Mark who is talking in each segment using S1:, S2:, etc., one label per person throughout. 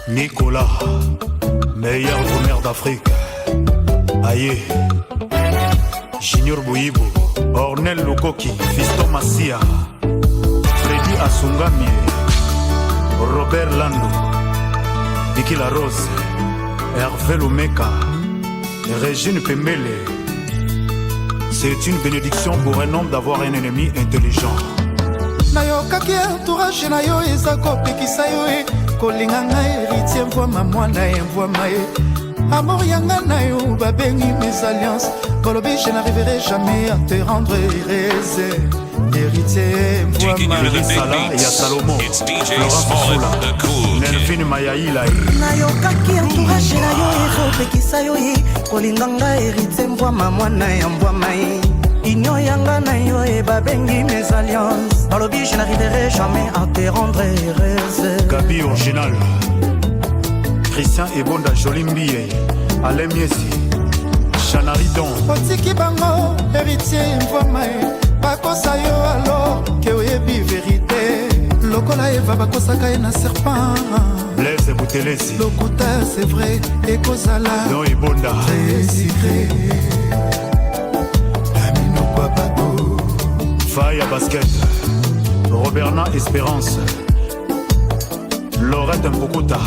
S1: Nicolas, meilleur drummer d'Afrique. Aye. Junior Bouyibo, Ornel Lukoki, Fiston Massia, Freddy Asungamie, Robert Lando, Niki La Rose, Hervé Lumeka, Régine Pembele. C'est une bénédiction pour un homme d'avoir un ennemi intelligent.
S2: Nayokaki entourage na yo eza kopekisa yo e kolinga ngai Héritier Mvwama, mwana ye Mvwama ye. Amour yanga na yo babengi mésalliance. Balobi je n'arriverai jamais à te rendre heureuse, Héritier
S3: Taking
S2: Mvwama.
S3: you to the big
S1: Salah ya
S3: beats.
S1: Salomo.
S3: It's DJ
S1: Florence
S3: Smollett,
S1: Fula,
S3: the cool kid.
S1: Nelvin Mayaila.
S4: Nayokaki entourage na yo ezopekisa yo ye kolinga ngai Héritier Mvwama, mwana ya Mvwama ye. Union yanga na yo e babengi mésalliance. Balobi je n'arriverai jamais à te rendre heureuse.
S1: Gabi Original, Christian Ebonda, Jolie Mbiye, Alain Miesi, Chanari Don.
S2: Otiki bango, Héritier Mvwama ye, bakosa yo alors ke oyebi vérité. Lokola Eva bakosaka ye na serpent.
S1: Blaise Boutelesi.
S2: Lokuta, c'est vrai, ekozala
S1: Don Ebonda.
S2: Très sucré na minoko ya bato.
S1: Faille à basket, Roberna Espérance, Laurette Mpukuta,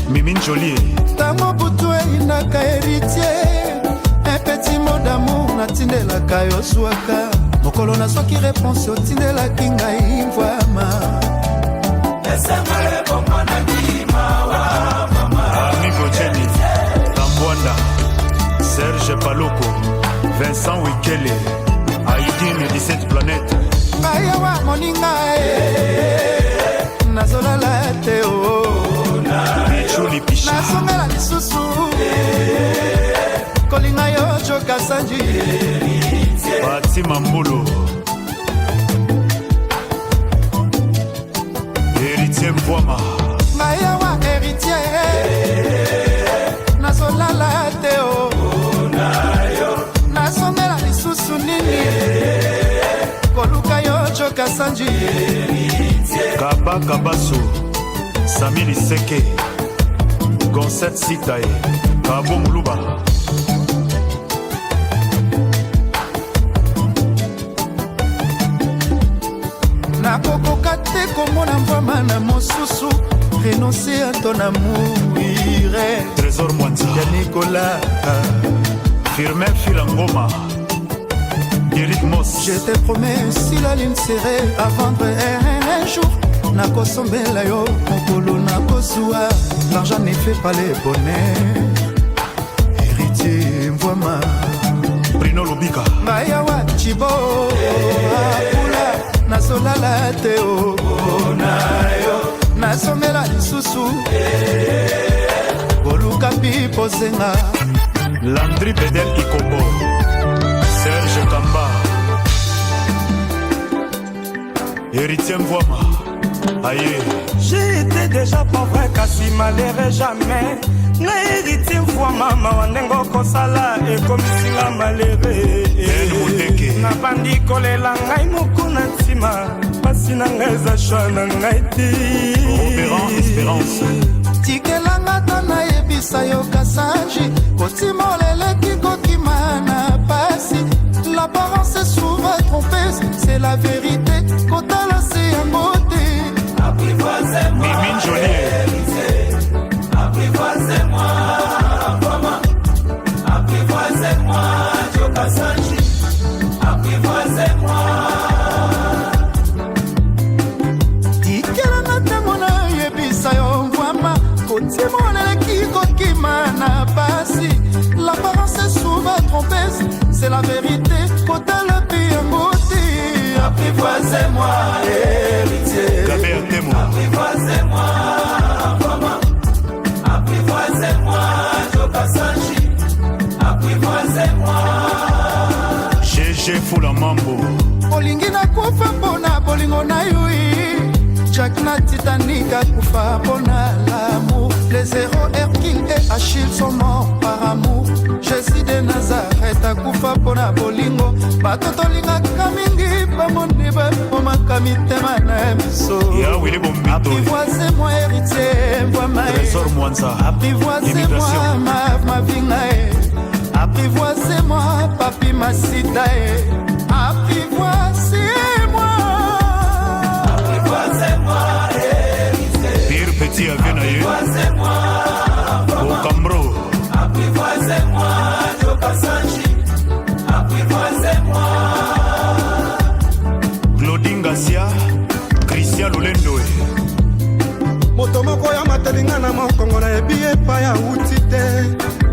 S1: Mimine Jolie.
S2: Ntango butu eyinaka, Héritier, un petit mot d'amour natindelaka yo zwaka. Mokolo nazwaki réponse otindelaki ngai, Mvwama.
S1: Amigo Jenny Tambwanda, Serge Paloko, Vincent Wikele, Aidine 17 Planète.
S2: Ngai awa, moninga e, nazolala te o.
S1: Bichuli Pisha.
S2: Nazongela lisusu kolinga yo, Joka Sanji.
S1: Fatima Mbulu, Héritier Mvwama.
S2: Ngai awa, Héritier, nazolala te o. Nazongela lisusu nini koluka yo, Joka Sanji.
S1: Kaba Kabaso, Sami Liseke, Gonset Sitae, Kabo Muluba.
S2: Nakokoka te komona Mvwama na mosusu. Renoncer à ton amour.
S1: Trésor Mwanza.
S2: Ya Nicolas.
S1: Firmin Filangoma, Eric Moss.
S2: Je te promets, si la lune serait à vendre un jour, nakosombela yo mokolo nakozwa. L'argent ne fait pas le bonheur, Héritier Mvwama.
S1: Bruno Lobika.
S2: Ngai awa, Cibo Apula, nazolala te o. Nazomela lisusu koluka mpi pozenga.
S1: Landry Bedel Ikombo, Serge Kamba, Héritier Mvwama. Aye.
S5: J'étais déjà pauvre kasi malheureux jamais. Na Héritier Mvwama, mawa ndenge okosala ekomisinga malheureux.
S1: Ben Muteke.
S5: Nabandi kolela ngai moko na ntima. Pasi na ngai eza choix na ngai te.
S1: Robert Espérance.
S2: Tikelanga ta nayebisa yo, Kasanji, kotima oleleki kokima na pasi. L'apparence est souvent trompeuse, c'est la vérité, kotala se yango te.
S1: Mimine Jolie.
S6: Apprivoisez-moi, maman. Apprivoisez-moi, Joka Sanji. Apprivoisez-moi.
S2: Tikelanga ntango nayebisa yo, Mvwama, kotima oleleki kokima na pasi. L'apparence est souvent trompeuse, c'est la vérité, kotala mpe yango te.
S6: Apprivoisez-moi, Héritier.
S1: Gaber Temo.
S6: Apprivoisez-moi, maman. Apprivoisez-moi, Joka Sanji. Apprivoisez-moi.
S1: GG Fula Mambo.
S2: Olingi nakufa mpona bolingo na yo e. Jack na Titanic akufa mpona l'amour. Les héros Hercule et Achille sont morts par amour. Jésus de Nazareth akufa mpona bolingo. Bato tolingaka mingi, bango nde babomaka. mitema na biso.
S1: Ya Willy Bombito.
S2: Apprivoisez-moi héritier mvwama e.
S1: Trésor Mwanza.
S2: Apprivoisez-moi
S1: Immigration.
S2: Mav Mavinga e. Apprivoisez-moi Papi Masita e. Apprivoisez-moi.
S6: Apprivoisez-moi héritier.
S1: Pierre Petit avie na ye.
S6: Apprivoisez-moi
S1: Okambro.
S6: Apprivoisez-moi Jokasanji. Apprivoisez-moi.
S1: Glodin Ngasia, Christian Lulendo.
S3: Moto moko ya matelinga na mokongo nayebi epai awuti te.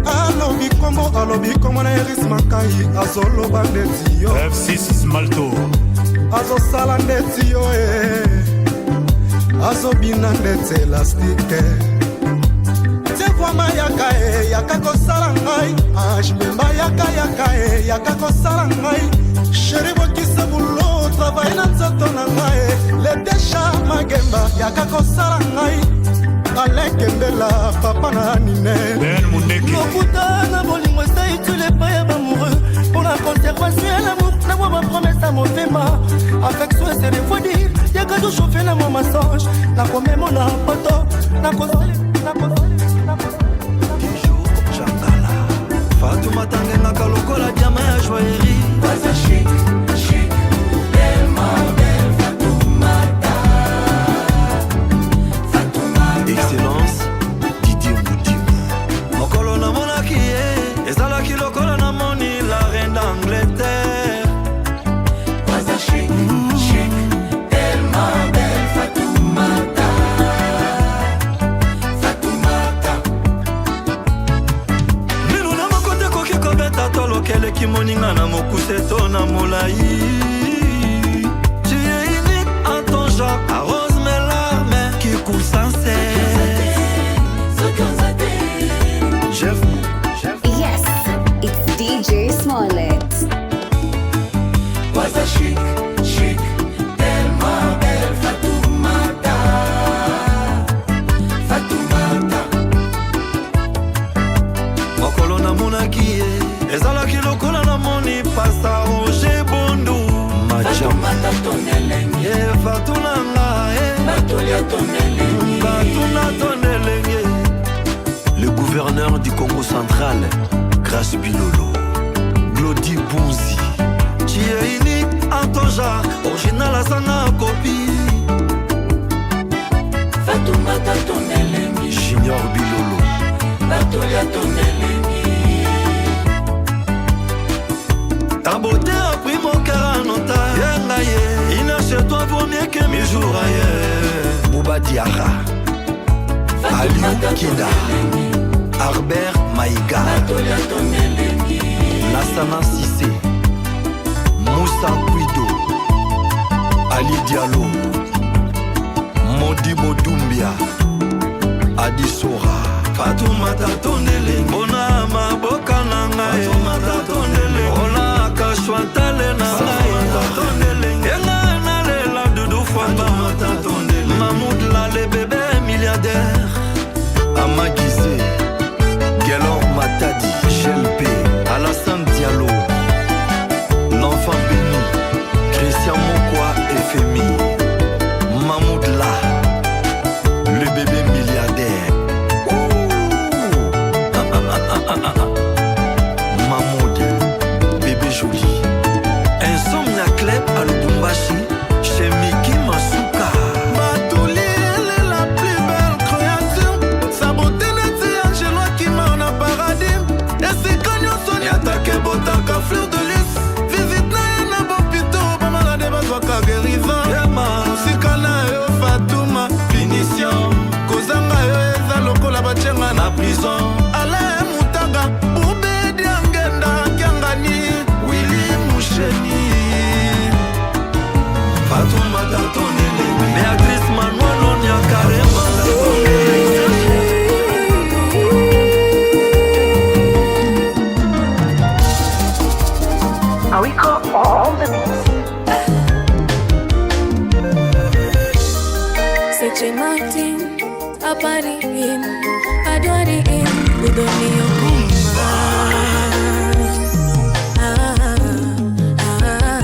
S3: Alobi kombo, alobi kombo na Eris Makai, azoloba ndeti yo.
S1: F6 Smalto.
S3: Azosala ndeti yo e, azobina ndeti elastike. Tievwama yaka e, yaka kosala ngai ange memba, yaka yaka e, yaka kosala ngai chéri, bokisa bulo travail na nzoto na ngai. Letesha Magemba, yaka kosala ngai. Alain Kembela, papa na Nine.
S1: Ben Mundeke.
S4: Lokuta na bolingo eza utile epai ya bamoureux pour la conservation ya l'amour. Na mwa bapromese ya motema, affection ese refroidir. Yaka tochauffe na mwa mensonge, nakomemo na poto nakosali.
S7: Jangala Fatumata ngengaka lokola diama ya joaillerie.
S6: Waza chic, chic, tellement belle Fatoumata. Fatoumata.
S7: Excellence Didier Mudimu. Mokolo namonaki ye ezalaki lokola namoni la reine d'Angleterre.
S6: Waza chic, chic, tellement belle Fatoumata. Fatoumata.
S7: Minu na moko te koki kobeta tolokeleki moninga na mokuse to na molai. Tu es unique en ton genre, arrose mes larmes qui coulent sans cesse.
S6: Soki oza te.
S7: Jeff.
S8: Yes, it's DJ Smollett.
S6: Waza chic, chic, tellement belle Fatoumata. Fatoumata.
S7: Mokolo namonaki ye ezalaki lokola namoni pasta Roger Bondu.
S6: Fatoumata tonelenge.
S7: Ye Fatu na nga e.
S6: Batolia tonelenge.
S7: Fatuna tonelenge. Le gouverneur du Congo central, Grâce Bilolo, Glody Bunzi. Tu es unique en ton genre, original azanga copie.
S6: Fatoumata tonelenge.
S7: Junior Bilolo.
S6: Batolia tonelenge.
S7: Ta beauté a pris mon cœur en otage. Yenga ye, une heure chez toi vaut mieux que mille jours ailleurs. Bouba Diarra, Aliou Kida, Arbert Maïga,
S6: Batolia tonelenge.
S7: Lassana Sissé, Moussa Guido, Ali Diallo, Modibo Doumbia, Adi Sora. Fatoumata tondele, mpona maboka na ngai. Fatoumata tondele, olaka shwantale na ngai. Yenga nalela Dudu Fwamba, Mahmoud Lale, bébé milliardaire. Amagizé, Gelor Matadi, GLP, Alassane Diallo, l'enfant béni, Christian Mokwa FMI, Mahmoud La, le bébé milliardaire. Ouh. Mahmoud, bébé joli. Insomnia Club à Lubumbashi, chez Miki Masuka.
S3: Batuli, elle est la plus belle créature. Sa beauté neti angelo akima na paradis. Esika nyonso niataka ebotaka fleur de lys. Visite na ye na bopito, bamalade bazwaka guérison. Mosika na yo Fatuma, finition. Kozanga yo eza lokola batienga na prison. Alain Mutaga, Bubedi Angenda Kiangani, Willi Musheni.
S7: Fatoumata Tonele, Béatrice Manuelo Nyakarema.
S9: Awiko on the mix.
S10: Seche matin apari in adwari in budhoni okuma. Ah, ah, ah.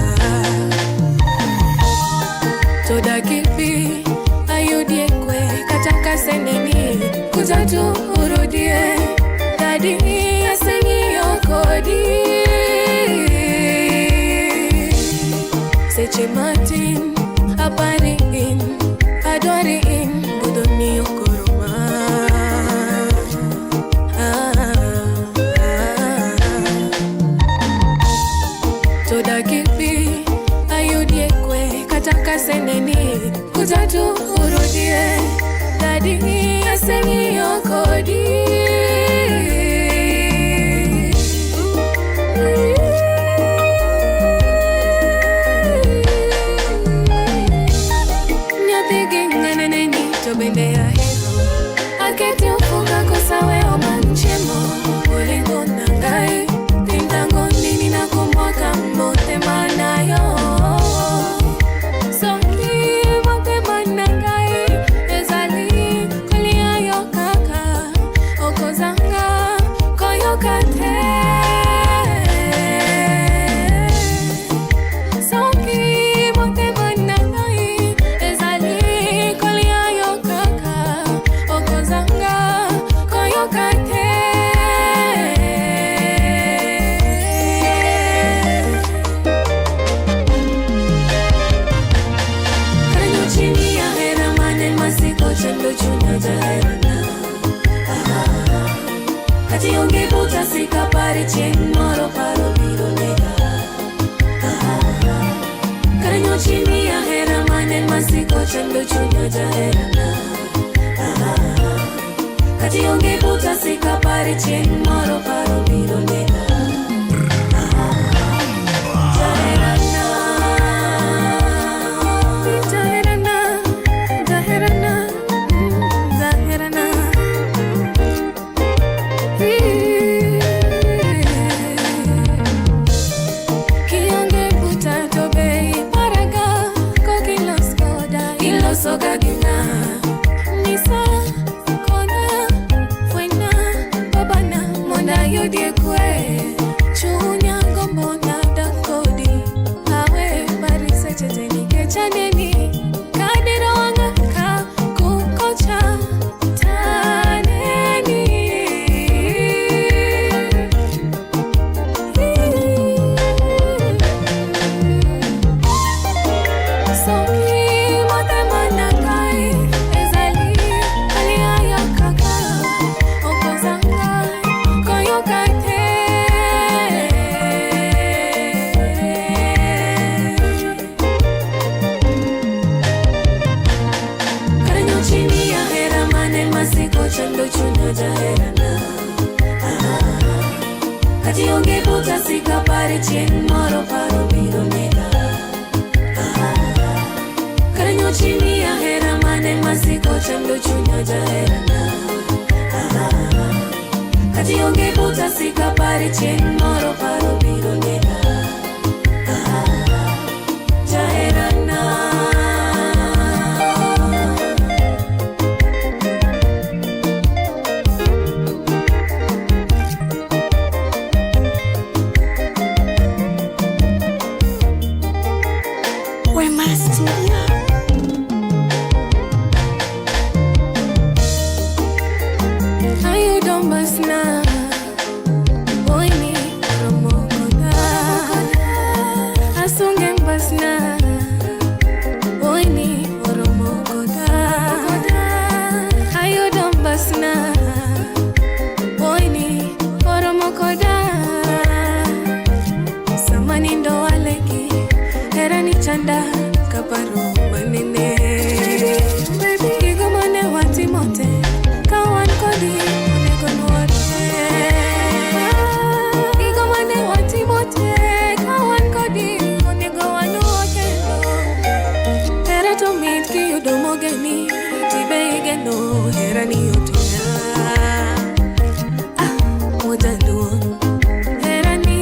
S10: Martin apari in adwari in budhoni okoroma. Ah, ah. Todakipi ayudie kwe kata kaseneni kutatu urudie dadi aseng'iyo kodi. Nyathi gi ng'anane ni to bende ahero aketi ofuka kosawe omany chiemo bolingo na ngai tintango nini nakomwaka motema na yo soki motema na ngai ezali kolia yo kaka okozanga koyoka te soki motema na ngai ezali kolia yo kaka okozanga koyoka te. Kanyo chini ya hera manen masiko chando chunya jaherana. Kati onge buta sika pare chieng' moro paro biro nega. Kanyo chini ya hera manen masiko chando chunya jaherana. Kati onge buta sika pare chieng' moro paro biro nega. Jaherana, jaherana, jaherana, jaherana. Kionge buta to be iparaga kokilos koda ilosoga gina nisa konya fwenya babana monda yudie kwe chunya gombo na dakodi awe pari seche te nikech aneni kadero wang'a ka kukocha taneni. Soki motema na ngai ezali kolia yo kaka okozanga koyoka te. Kanyo chini ya hera mane masiko chando chunya jaherana. Kati onge buta sika pare chieng' moro paro biro nega. Kanyo chini ya hera mane masiko chando chunya jaherana. Kati onge buta sika pare chieng' moro paro biro nega. Jaherana.
S11: Wema Studio.
S10: Ayudo mbasna boyni romo koda asunge mbasna boyni oromo koda ayudo mbasna boyni oromo koda samani ndo waleki herani chanda kaparo manene gigo mane watimote ka wan kodi onego nuore gigo mane watimote ka wan kodi onego wanuo kendo hera to mit kiyudo mogeni tibe igeno herani otoya ah, wuodaduong' herani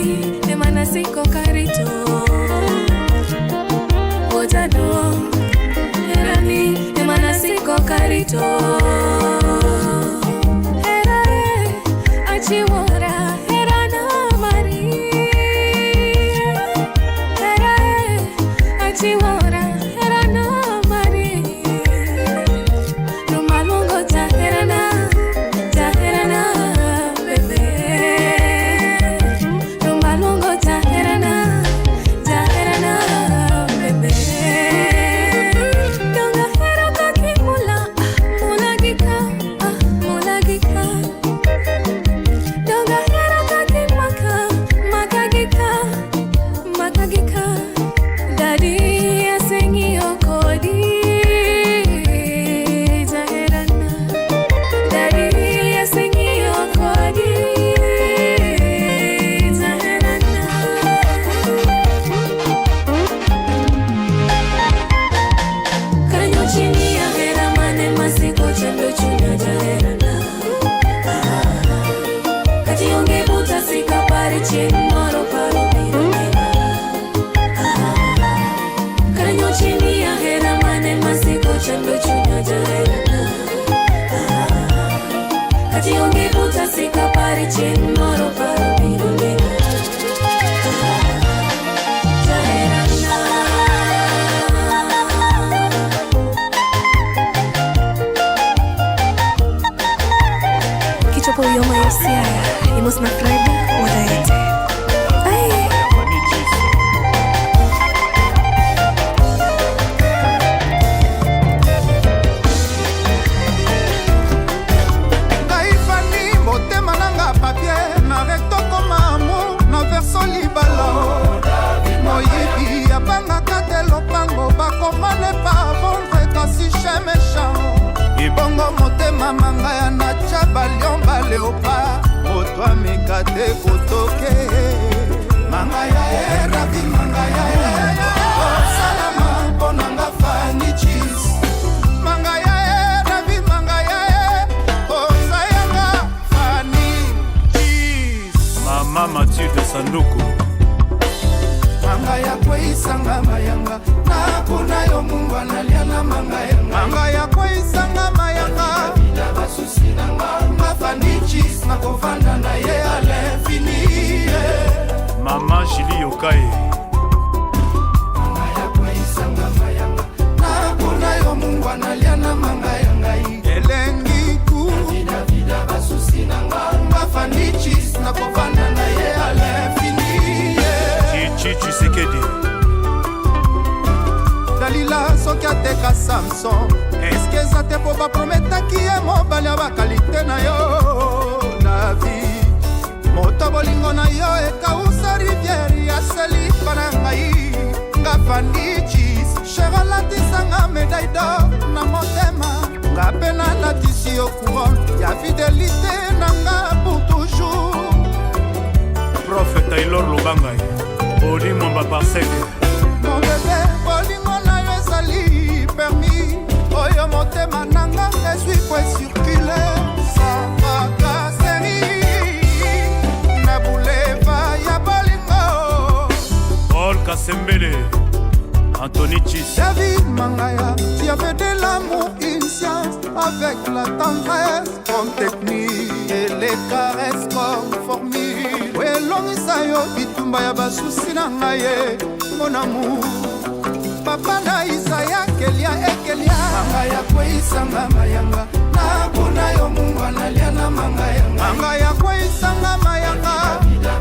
S10: ema nasiko karito wuodaduong' herani ema nasiko karito hera e achiwora herana mari hera e achiwora herana mari rumaluongo ta herana. Kachionge buta sika pari chin moro paro biro nega. Kichopo uyoma yosiaya imos na Freda wadaete. Ay.
S2: Ngai fani motema nanga papier na rectokoma amour na verso libala moyibi abangaka te lopango bakomane pa vendre kasi chien méchant ebongo motema manga ya natya balion baleopa moto ameka te kotoke manga ya ye rabi manga ya ye osalama mpo nanga fani cheese manga ya ye rabi manga ya ye ozayanga fani cheese
S1: Mama Mathilde Sanduku.
S2: Manga ya kweyisanga mayanga nakuna yo mungwa nalia na manga yanga manga ya kweyisanga mayanga basusi nanga mafanichis nakovanda na ye à l'infini.
S1: Mama Julie Yokaye.
S2: Nakuna yo mungwa nalia na manga ya ngai elengi ku basusi nanga mafanichis nakovanda na ye à l'infini.
S1: Chichi Tshisekedi.
S2: Dalila soki ateka Samson eske eza te mpo baprometaki ye mobali ya bakalite na yo David moto bolingo na yo ekausa riviere ya selipa na ngai nga fandichis cher alatisanga médaille d'or na motema nga mpe nalatisi yo couronne ya fidelité na nga pour toujours.
S1: Prof Taylor Lobangai. Oli Mwamba Parsec.
S2: Mon bébé bolingo na yo ezali permis oyo motema nanga ezwi po ecircule sans tracasserie na bouleva ya bolingo.
S1: Paul Kasembele. Anthony Chis.
S2: David Mangaya, tu avais de l'amour une science avec la tendresse comme technique et les caresses comme formule. Elongisa yo bitumba ya basusi na ngai ye mon amour papa na Isaya kelia ekelia manga ya kweyisanga mayanga nakuna yo mungwa nalia na manga yanga manga ya kweyisanga mayanga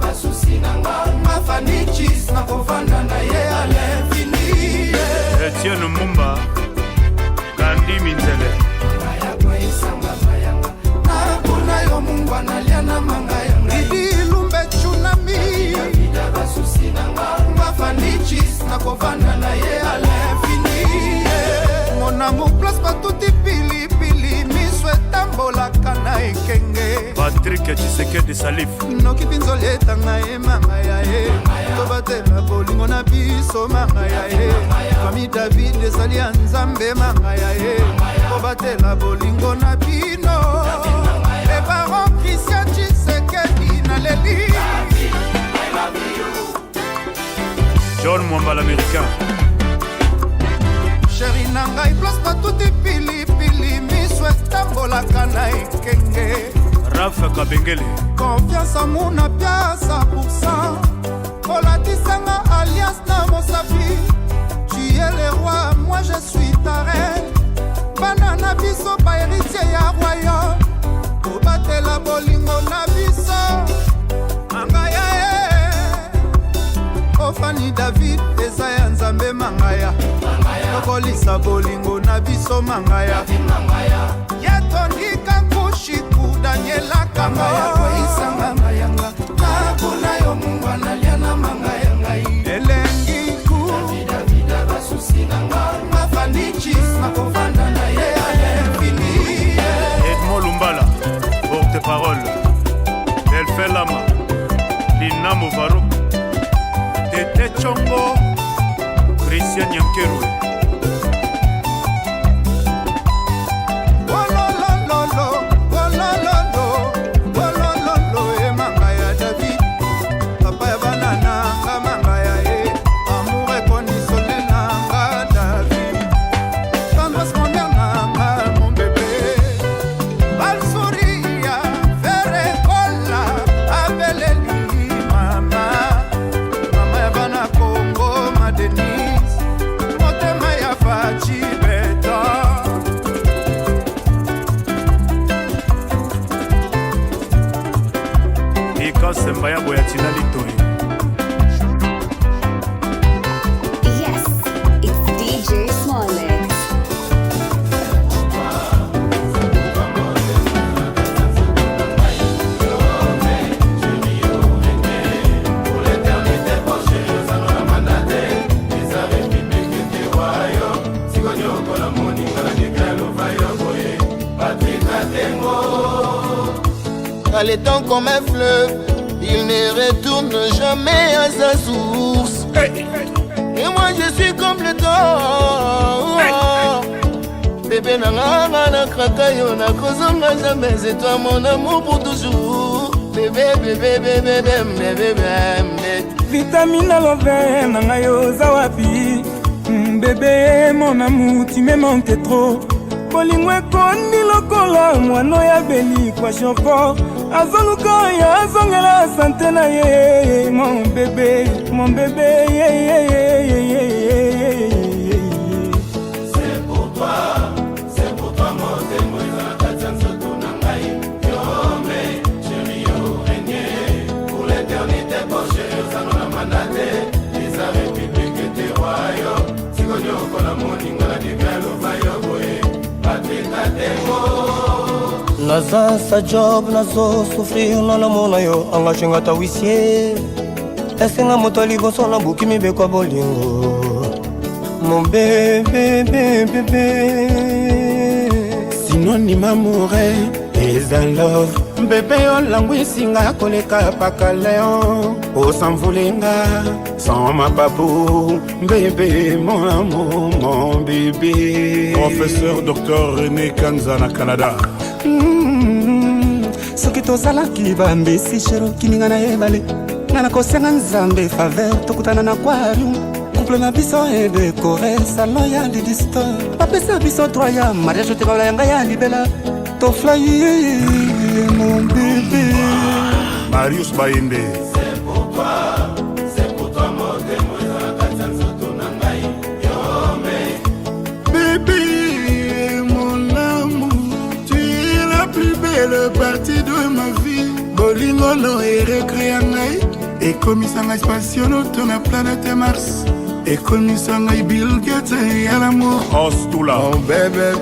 S2: basusi nanga mafanichis nakovanda na ye à l'infini.
S1: Etienne Mumba. Gandhi Minzele.
S2: Nakuna yo mungwa nalia na manga yanga Didi Lumbe tsunami mafanichis nakovanda na ye à l'infini. Mon amour place batuti pilipili miso etambolaka na ekenge.
S1: Patrick Tshisekedi Salif.
S2: Noki mpinzoli etanga ye manga ya ye tobatela bolingo na biso manga ya ye fami David ezali ya Nzambe manga ya ye kobatela bolingo na bino le baron Christian Tshisekedi naleli.
S1: John Mwamba l'américain.
S2: Chéri na ngai place batuti pilipili miso etambolaka na ekenge.
S1: Rafa Kabengele.
S2: Confiance amour na piasa pourcent olatisanga alliance na mosapi tu es le roi moi je suis ta reine bana na biso bahéritier ya royaume kobatela bolingo na biso manga ya ye ofani David eza ya Nzambe mangaya tokolisa bolingo na biso mangaya yatondika nkushiku Daniela Kango kweyisanga mayanga nakuna yo mungwa nalia na manga ya ngai elengi ku basusi nanga mafanichis nakovanda na ye à l'infini.
S1: Edmond Lumbala, porte-parole. Delphin Lama. Lina Movaro. Tete Chongo. Christian Nyankeru.
S2: Mpo
S1: Semba ya boya tina litoi.
S8: Yes, it's DJ Smollett.
S12: Allaitant comme un fleuve, il ne retourne jamais à sa source. Et moi je suis comme le temps. Bébé na nga nga na kraka yo nakozonga jamais, c'est toi mon amour pour toujours. Bébé bébé bébé bébé bébé bébé.
S5: Vitamine love na ngai oza wapi? Bébé mon amour, tu me manques trop. Bolingo ekondi lokola mwana oyo abeli kwashiorkor, azoluka oyo azongela santé na ye. Mon bébé, mon bébé, ye, ye, ye, ye, ye, ye, ye, ye.
S6: C'est pour toi, c'est pour toi, motema eza na kati ya nzoto na ngai. Yome, chéri, yo règne pour l'éternité, po chéri ozanga na manda te. Eza république te royo, sikonyokola moninga na digalova yo boye. Patrick Atengo.
S13: Naza sa job, nazosouffrir na namona yo engagenga ta huissier, esenga moto ya liboso nabuki mibeko ya bolingo, mon bébé bébé.
S14: Synonyme amoureux eza love. Bébé, olangwisi nga koleka paka leon, osamvulenga sans mapapu. Bébé mon amour, mon bébé.
S1: Professeur Dr René Kanza na Canada.
S15: Soki tozalaki bambisi shero kininga na ebale, nga nakosenga Nzambe faveur tokutana na aquarium, couple na biso edécorer salon ya Didi Stone, bapesa biso droit ya mariage, tekaola yanga ya libela, tofly, mon bébé.
S1: Marius Bayende.
S6: C'est pour toi, c'est pour toi, motema eza na kati ya nzoto na ngai. Yome.
S3: Bébé, mon amour, tu es la plus belle partie de ma vie. Bolingo no erecréa ngai, ekomisa ngai spationaute na planète Mars, ekomisa ngai Bill Gates ya l'amour.
S1: Ostula.
S3: Mon bébé,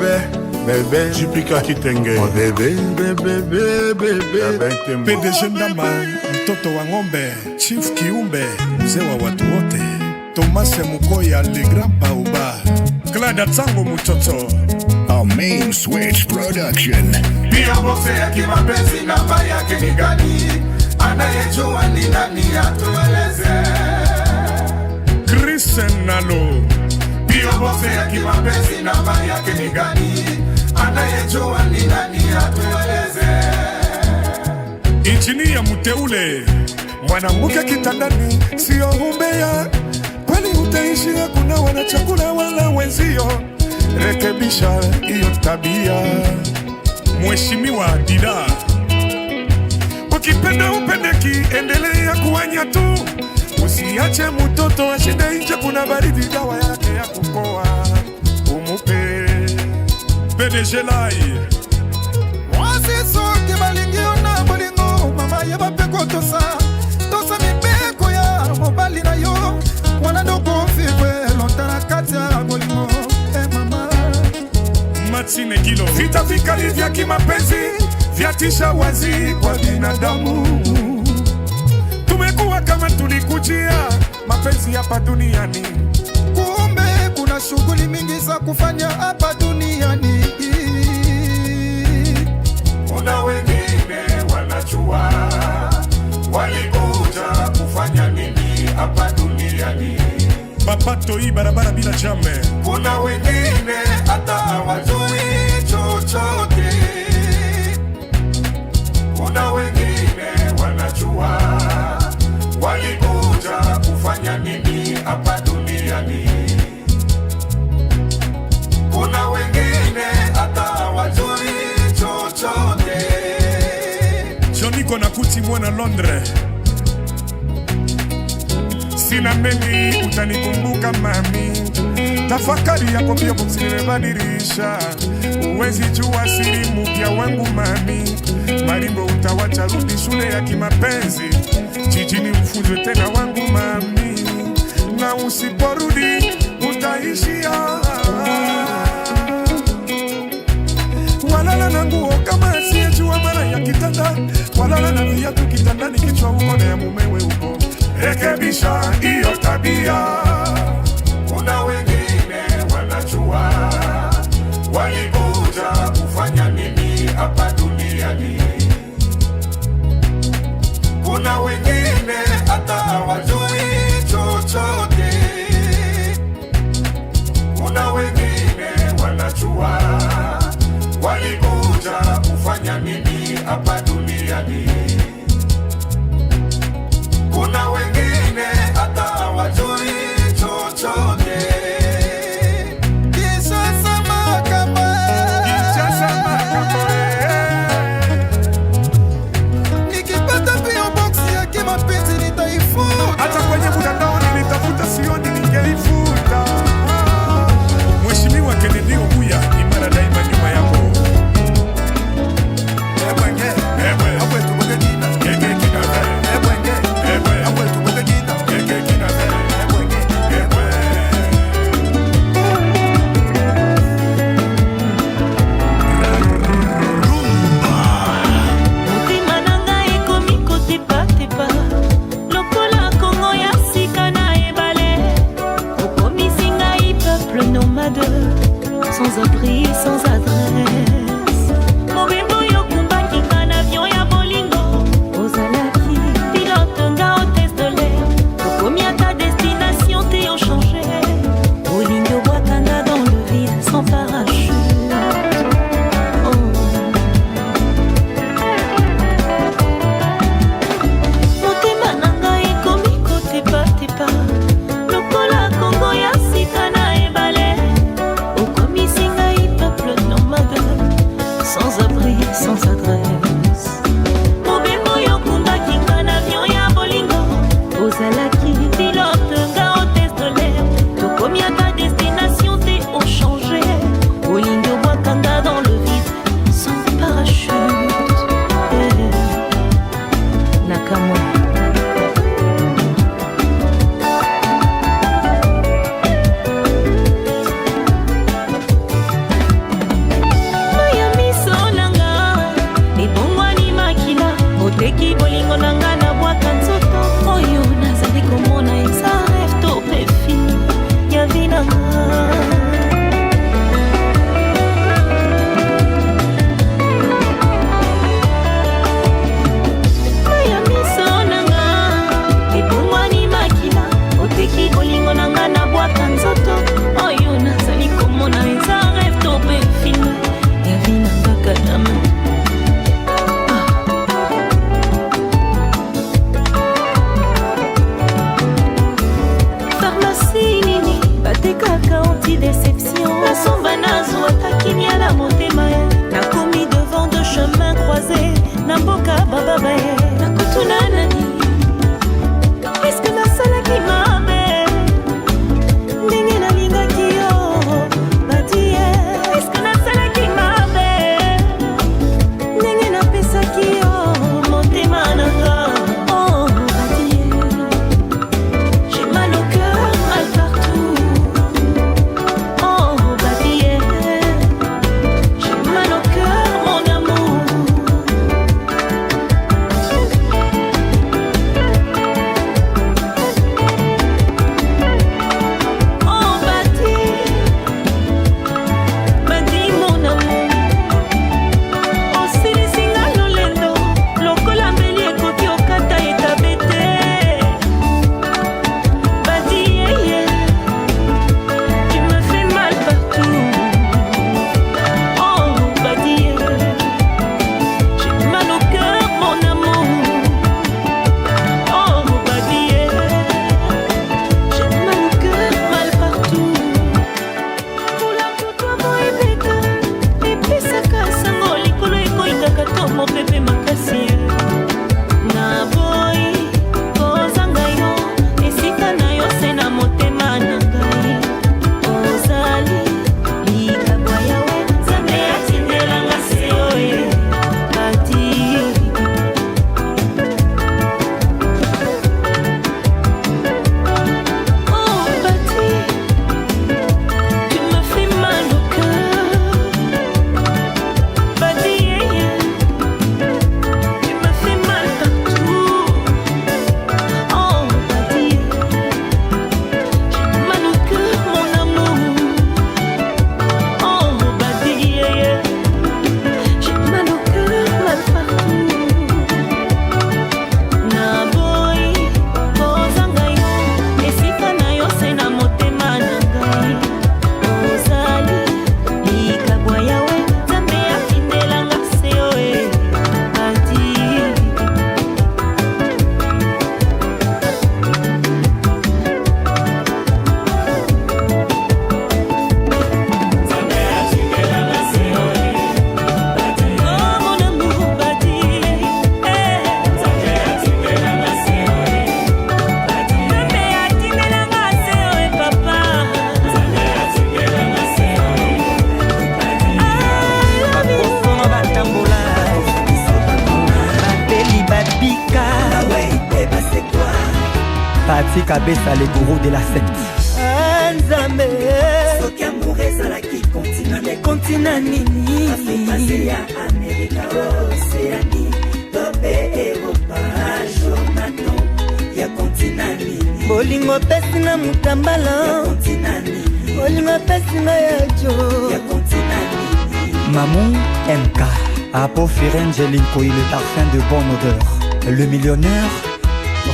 S3: bébé.
S1: Jipika Kitenge.
S3: Mon bébé, bébé, bébé, bébé.
S16: PDG Ndama, mtoto wa ng'ombe, Chief Kiumbe, mzee wa watu wote, Thomas Mukoya, le grand Baoba, Klada Tsango Mutoto.
S17: A Main Switch Production.
S6: Pia boxe ya kimapenzi namba yake ni gani? Anayejua ni nani atueleze.
S16: Chris Nalo.
S6: Pia boxe ya kimapenzi namba yake ni gani? Anayejua ni nani atueleze.
S16: Injinia muteule,
S18: mwanamke kitandani sio umbea, kweli utaishi hakuna wana chakula wala wenzio, rekebisha hiyo tabia.
S16: Mheshimiwa Dida,
S18: ukipenda upendeki, endelea kuwanya tu, usiache mtoto ashinde nje, kuna baridi, dawa yake ya kukoa umupe.
S16: PDG Lai.
S2: Mwasi soki balingi yo na bolingo, mama, yeba mpe kotosa, tosa mibeko ya mobali na yo, wana ndokovivre longtemps na kati ya bolingo, e mama.
S16: Matine Kilo.
S18: Vita vikali vya kimapenzi vyatisha wazi kwa binadamu. Tumekuwa kama tulikujia mapenzi hapa duniani,
S2: kumbe kuna shughuli mingi za kufanya hapa duniani.
S6: Kuna wengine wanajua walikuja kufanya nini hapa duniani.
S16: Papa Toi barabara bila jame.
S6: Kuna wengine hata hawajui chochote. Kuna wengine wanajua walikuja kufanya nini hapa duniani. Kuna wengine hata hawajui chochote.
S16: Johnny Konakuti mwana Londres. Sina mengi, utanikumbuka mami. Tafakari yako pia nimebadilisha. Uwezi jua siri mpya wangu mami. Maringo utawacha.
S18: atarudi shule ya kimapenzi jijini, ufunzwe tena wangu mami, na usiporudi utaishia walala na nguo kama asiyejua mara ya kitanda, walala na viatu kitandani, kichwa huko na ya mumewe huko. Rekebisha hiyo tabia, kuna wengine wanajua walikuja kufanya nini hapa duniani. Kuna wengine hata hawajui chochote, kuna wengine wanajua walikuja kufanya nini hapa duniani. Kuna wengine hata hawajui chochote.
S3: Kinshasa makambo,
S18: Kinshasa makambo,
S3: nikipata pia box yake mapenzi nitaifuta.
S18: Hata kwenye mtandao nilitafuta, sioni ningeifuta. Mheshimiwa Kennedy Obuya, imara daima nyuma yako.
S19: Motema na ngai ekomi kotepatepa lokola kongo ya sika na ebale. Okomisi ngai peuple nomade, sans abri, sans adresse. Mobembo oyo okumbaki nga na avion ya bolingo, ozalaki pilote, nga hôtesse de l'air. Tokomi ata destination te, ochange, olingi obwaka nga dans le vide sans parachute. Oh. Motema na ngai ekomi kotepatepa lokola kongo ya sika na ebale. Okomisi ngai peuple nomade, sans abri, sans adresse. Mobembo oyo okumbaki nga na avion ya bolingo, ozalaki pilote, nga hôtesse de l'air. Tokomi ata destination te, ochange, olingi obwaka nga dans le vide sans parachute. Eh. Nakamwa. Mai ya miso na nga ebongwani makila, oteki bolingo na nga na bwaka nzoto. Oyo nazali komona eza rêve to pe film ya vie na nga. Mai ya miso na nga ebongwani makila, oteki bolingo na nga na bwaka nzoto. Oyo nazali komona eza rêve to pe film ya vie na nga kadama. Pharmacie nini batekaka antideception? Nasomba, nazwa ata kimia na motema ye. Nakomi devant de chemin croisé na mboka bababa ye. Nakotuna nani? Eske nasalaki mabe ndenge nalingaki yo badi ye? Eske nasalaki mabe ndenge napesaki yo motema na nga? Oh, badi ye. J'ai mal au cœur, mal partout. Oh, Babier, j'ai mal au cœur, mon amour. Oh, Badi, Badi, mon amour. Osilisi nga lolendo lokola mbeli ekoki okata etabe te. Badi, yeah, yeah. Tu me fais mal partout. Oh, Badi, yeah. J'ai mal au cœur, mon amour. Oh, Badi, yeah. J'ai mal au cœur, mal partout. Mbula kutu ebeta, epesaka sango likolo ekoyikaka to mopepe makasi. Naboyi kozanga yo, esika na yo se na motema na ngai. Ozali likabo yawe, Nzambe atindelanga se oye. Badi.
S20: Nancy Kabessa, le gourou de la secte.
S4: Ah, Nzambe,
S21: soki amour ezalaki continent nde
S4: continent nini?
S21: Afrika, Asia, Amerika, Oceani to mpe Eropa. Jonathan, ya continent nini?
S4: Bolingo pesi nga mutambala,
S21: Ya continent nini?
S4: Bolingo pesi nga ya jo,
S21: Ya continent nini?
S20: Mamou MK, Apo Firenze Linkoy, le parfum de bonne odeur. Le millionnaire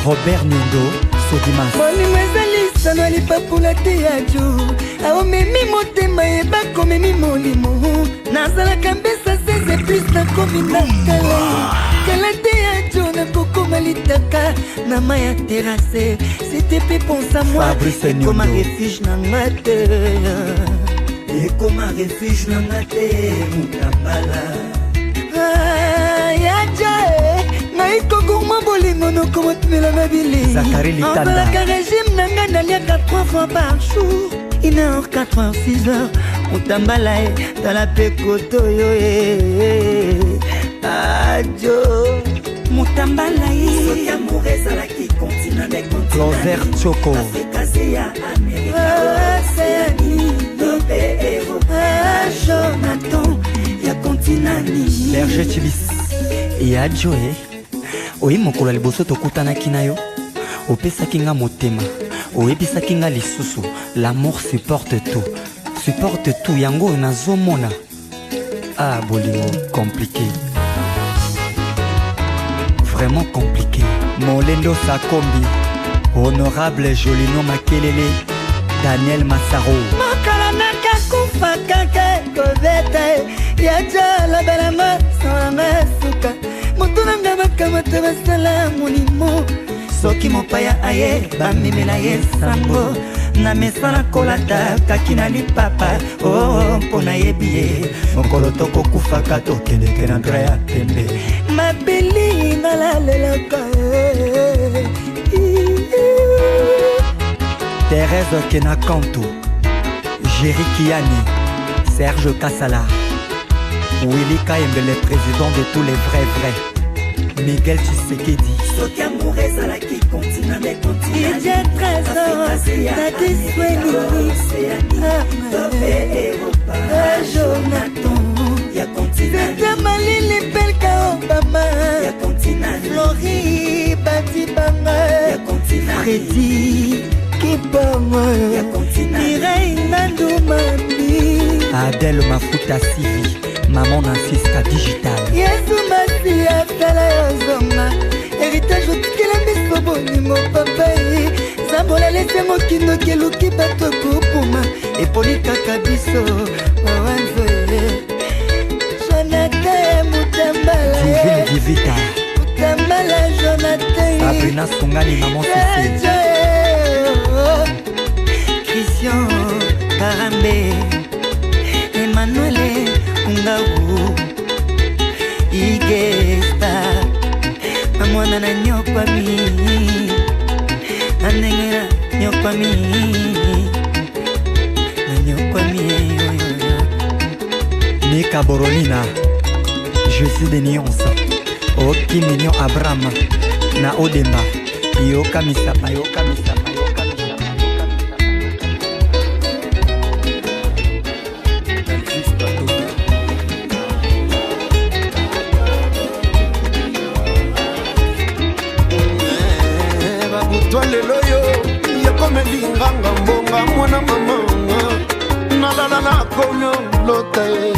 S20: Robert Nyondo, Sodimas.
S4: Bolingo eza lisano ya lipapula te ya jo, aomemi motema yebakomemi molimo. Nazalaka mbesa 16 plus, nakomi na kala kala te ya jo, nakokoma litaka na mai ya terrasse. Ctp pense à moi.
S20: Fabrice
S4: Ekoma
S20: Nyondo.
S4: refuge na nga te,
S21: Ekoma refuge na nga te, Mutambala.
S4: Ah, ya jo eh, ngai kogurma bolingo nokomotumelanga bilei.
S20: Zacharie Litanda.
S4: Ozalaka régime na ngai, naliaka 3 fois par jour, 1 heure, 4 heures, 6 heures. Motambala e, tala mpe koto oyo e, ajo motambala e.
S21: Soki amour ezalaki continent nde continent
S20: Closer Choco.
S21: Afrika, Asia, Amerika, Oceani to mpe Eropa.
S4: Jonathan,
S21: ya continent nini?
S20: Berger Chibis. Ya Joe, oyi mokolo ya liboso tokutanaki na yo, opesaki nga motema, oyebisaki nga lisusu l'amour supporte tout, supporte tout. Yango oyo nazomona. Ah, bolingo compliqué, vraiment compliqué. Molendo Sakombi, honorable Jolino Makelele, Daniel Massaro.
S4: Mokolo nakakufa kaka ekobeta ye ya jalobelanga solanga suka motu nanga makamata basala molimo. Soki mopaya aye, bamemela ye sango na mesana kolata kaki na lipapa o oh, mpo nayebi ye
S20: mokolo tokokufaka tokendeke na ndra ya pembe.
S4: Mabeli nga lalelaka.
S20: Thérèse Kenakanto, Jerry Kiani, Serge Kassala, Willy Kaembe, le président de tous les vrais vrais, Miguel Tshisekedi.
S21: Soki amour ezalaki continent nde continent
S4: Ije trésor natisweni
S21: Oceani to mpe Eropa.
S4: Jonathan,
S21: Ya continent
S4: Tete malili pelka Obama,
S21: Ya continent
S4: Flori Badibanga,
S21: Ya continent
S4: Fredi Kibongo,
S21: Ya continent
S4: Mireille Nandu Mami,
S20: Adèle Mafuta Sivi, Maman Nansiska Digital.
S4: Yesu Masiya tala yozonga, héritage otikela biso bolingo papai. Zambola lese mokindoki eluki bato ekopuma, epoli kaka biso wawanzoye. Jonathan Mutambala.
S20: Divine Divita,
S4: Mutambala Jonathan.
S20: Sabrina Songani, Maman Cécile.
S4: Christian Karambe, Emmanuel Ungau, Igesta na mwana na nyokwami, na ndenge na nyokwami, na nyokwami.
S20: Nika Boronina, Jésus de Nuance, Oki Mignon Abraham, na Odemba, Yoka Misapa, Yoka Misapa, Yoka Misapa.
S14: Babutwa lelo yo yakomelinganga mbonga mwana mama, nalala nakomi lota ye,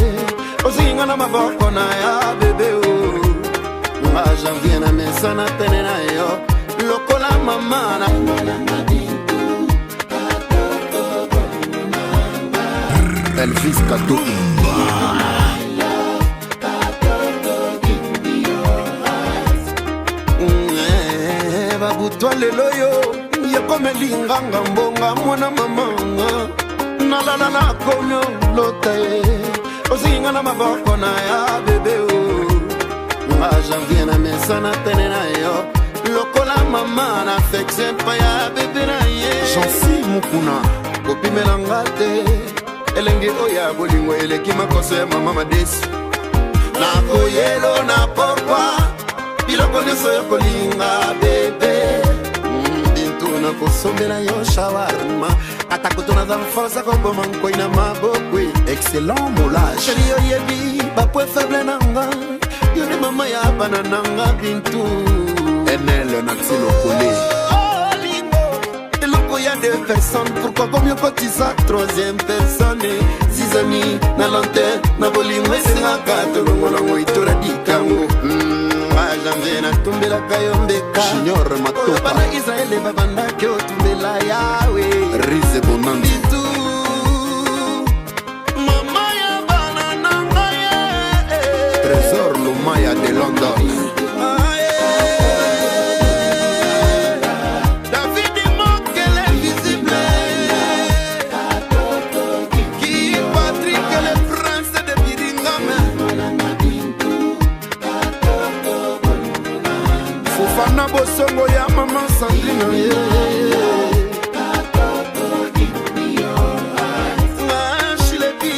S14: ozinga na maboko na ya bebe o nga janvier na mesana pene na yo lokola mama na Elvis Katoto. Babutwa lelo yo yakomelinganga mbonga mwana mama, nalala nakomi lota ye, ozinga na maboko na ya bebe o nga janvier na mesana pene na yo lokola mama na affection epai ya bebe na ye. Jansi Mukuna, kopimelanga te elenge oyo ya bolingo eleki makoso ya mama Madesi. Nakoyelo na pokwa biloko nyonso ya kolinga bebe. Bintu nakoso nalambela yo shawarma. Ata kutu naza force koboma nkoi na mabokwe.
S7: Excellent molage.
S14: Sheri oyebi bapoint faible nanga, yo nde mama ya bana nanga Bintu.
S7: Nl na Tilokole.
S14: Olingo eloko ya deux personnes, pourquoi komi okotisa troisième personne? Zizani na lante na bolingo esengaka tolongolango itora dikango. Janvier natumbelaka yo mbeka.
S7: Junior Matoka.
S14: Oyo bana Israele babandaki otumbela Yawe.
S7: Rize Bonandi.
S14: Bintu mama ya bana na ngai.
S7: Trésor Lomaya de London.
S14: David Mokele visible. Qui Patrick le prince de Biringame.
S7: Fofana Bosongo ya mama Sandrine, yeah.
S14: Ashilebi.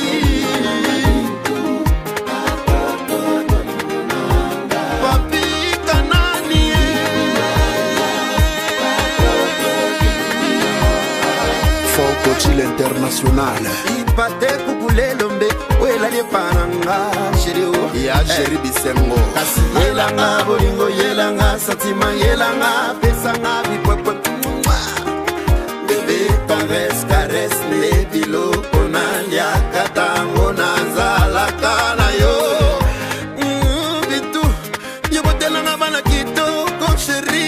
S14: Papi Kanani.
S7: Fonkochi l'international.
S14: Ipate kukulelombe oyelali epananga sheri o.
S7: Ya Jerry Bisengo.
S14: Kasi yelanga bolingo, yelanga santima, yelanga pesanga bipwepwe. Bebe caresse caresse nde biloko naliaka ntango nazalaka na yo. Bitu yo botelanga bana kitoko sheri,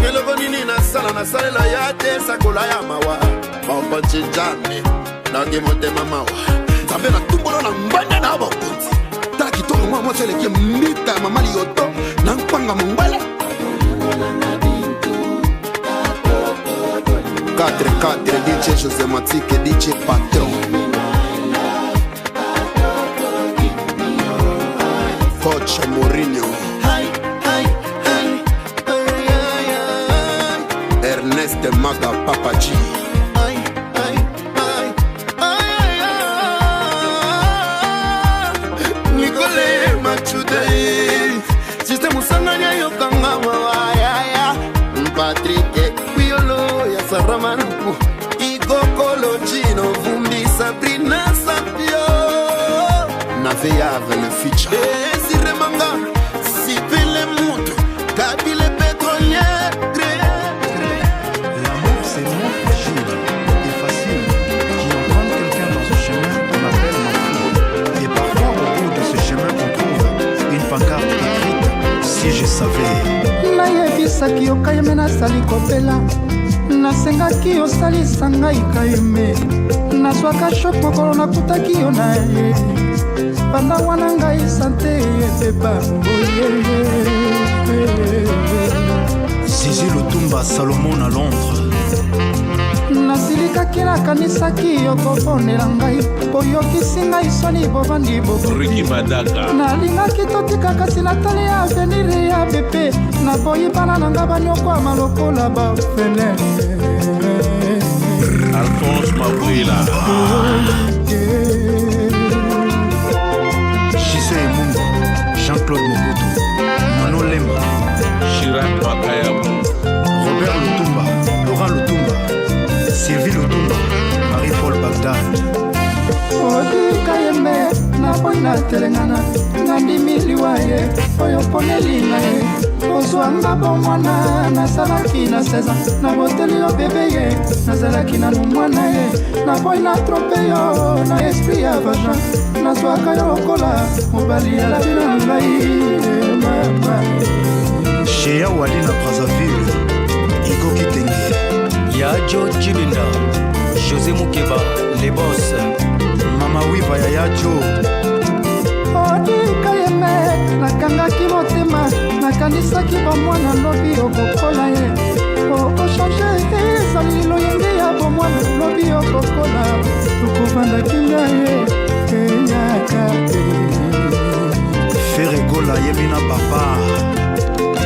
S14: eloko nini nasala nasalela ya te sakola ya mawa
S7: mokonzi Nzambe nangi motema mawa Nzambe na tumbolo na ngbanda na bokonzi. Tala kitoko mwa mwasi eleki mbita ya mama liyoto na nkwanga mongwele 4-4. DJ José Matike, DJ Patron, Coach Mourinho.
S14: Hai, hai, hai, ai, ai, ai.
S7: Ernest Maga Papa G.
S14: Ai, ai, ai, ai, ai, ai. Nicole Machude Système osangani ayokanga mawayaya. Patrik Kwiolo ya Saramaluku Igokolo Chino Vumbi Sabrina Sapio.
S7: Naveyave le feature.
S14: Esiremanga Sipele Mutu Kabile pétrolier.
S2: L'amour, c'est moins fragile et facile qui entraîne quelqu'un dans ce chemin qu'on appelle l'enfer. Et parfois, au bout de ce chemin qu'on trouve une pancarte écrite: Si je savais.
S22: Nayebisaki yo kayeme nasali kopela, nasengaki osalisa ngai kayeme, nazwaka shok mokolo nakutaki yo na ye. Banda wana ngai sante ebeba boye.
S2: Zizi Lutumba Salomon à Londres.
S22: Nasilikaki, nakanisaki yo kobonela ngai, boyokisi ngai soni, bovandi
S6: Ricky Madaka.
S22: Nalingaki totika, kasi natali ya avenir ya bebe, naboyi bana na nga banyokwama lokola bafele.
S6: Alphonse Mabouila.
S2: Jisé Emungo, Jean-Claude Mobutu, Mano Lemba,
S6: Chirac Makayabu.
S2: Robert Lutumba, Laurent Lutumba, Sylvie Lutumba, Marie-Paul Bagdad.
S22: Odika yembe naboyi natelengana, nandimi liwa ye oyo ponelinga ye ozwanga bomwana. Nasalaki na 16 naboteli yo bebe ye, nazalaki nanu mwana ye, naboyi na trompe yo na esprit ya vagin, nazwaka yo lokola mobali alabi na ngai mama.
S2: Shea Wali na Brazzaville, Igo Kitenge.
S23: Ya Jo Chibinda, José Mukeba, les boss.
S2: Mama Wiva ya Yajo.
S22: Odika yeme nakangaki motema, nakanisaki bomwana, lobi okokola ye, okochange, ezali loyenge ya bomwana, lobi okokola, tokovanda kimia ye eyaka te.
S2: Ferre Gola Yemina Papa,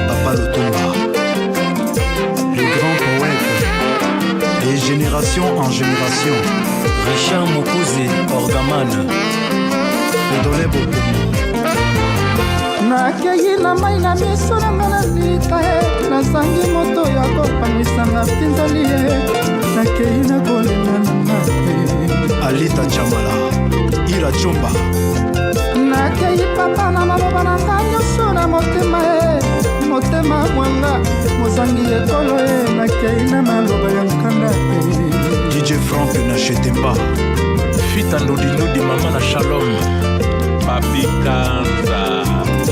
S2: Papa Lutumba. Le grand poète, de génération en génération.
S23: Richard Mokuzi, Orgaman.
S2: Fedolé Bokomo.
S22: Nakei na mai na miso na nga na lita ye, nazangi moto ya kopangwisanga mpinzoli ye, nakei na kolela na nga te.
S9: Alita Chamala, Ira Chomba.
S22: Nakei papa na maloba na nga nyonso na motema ye, motema mwanga mozangi ekolo ye, nakei na maloba ya nkanda te.
S9: DJ Franck na Chetemba.
S10: Fita Ndodindodi, mama na Shalom.
S11: Papi Kanza.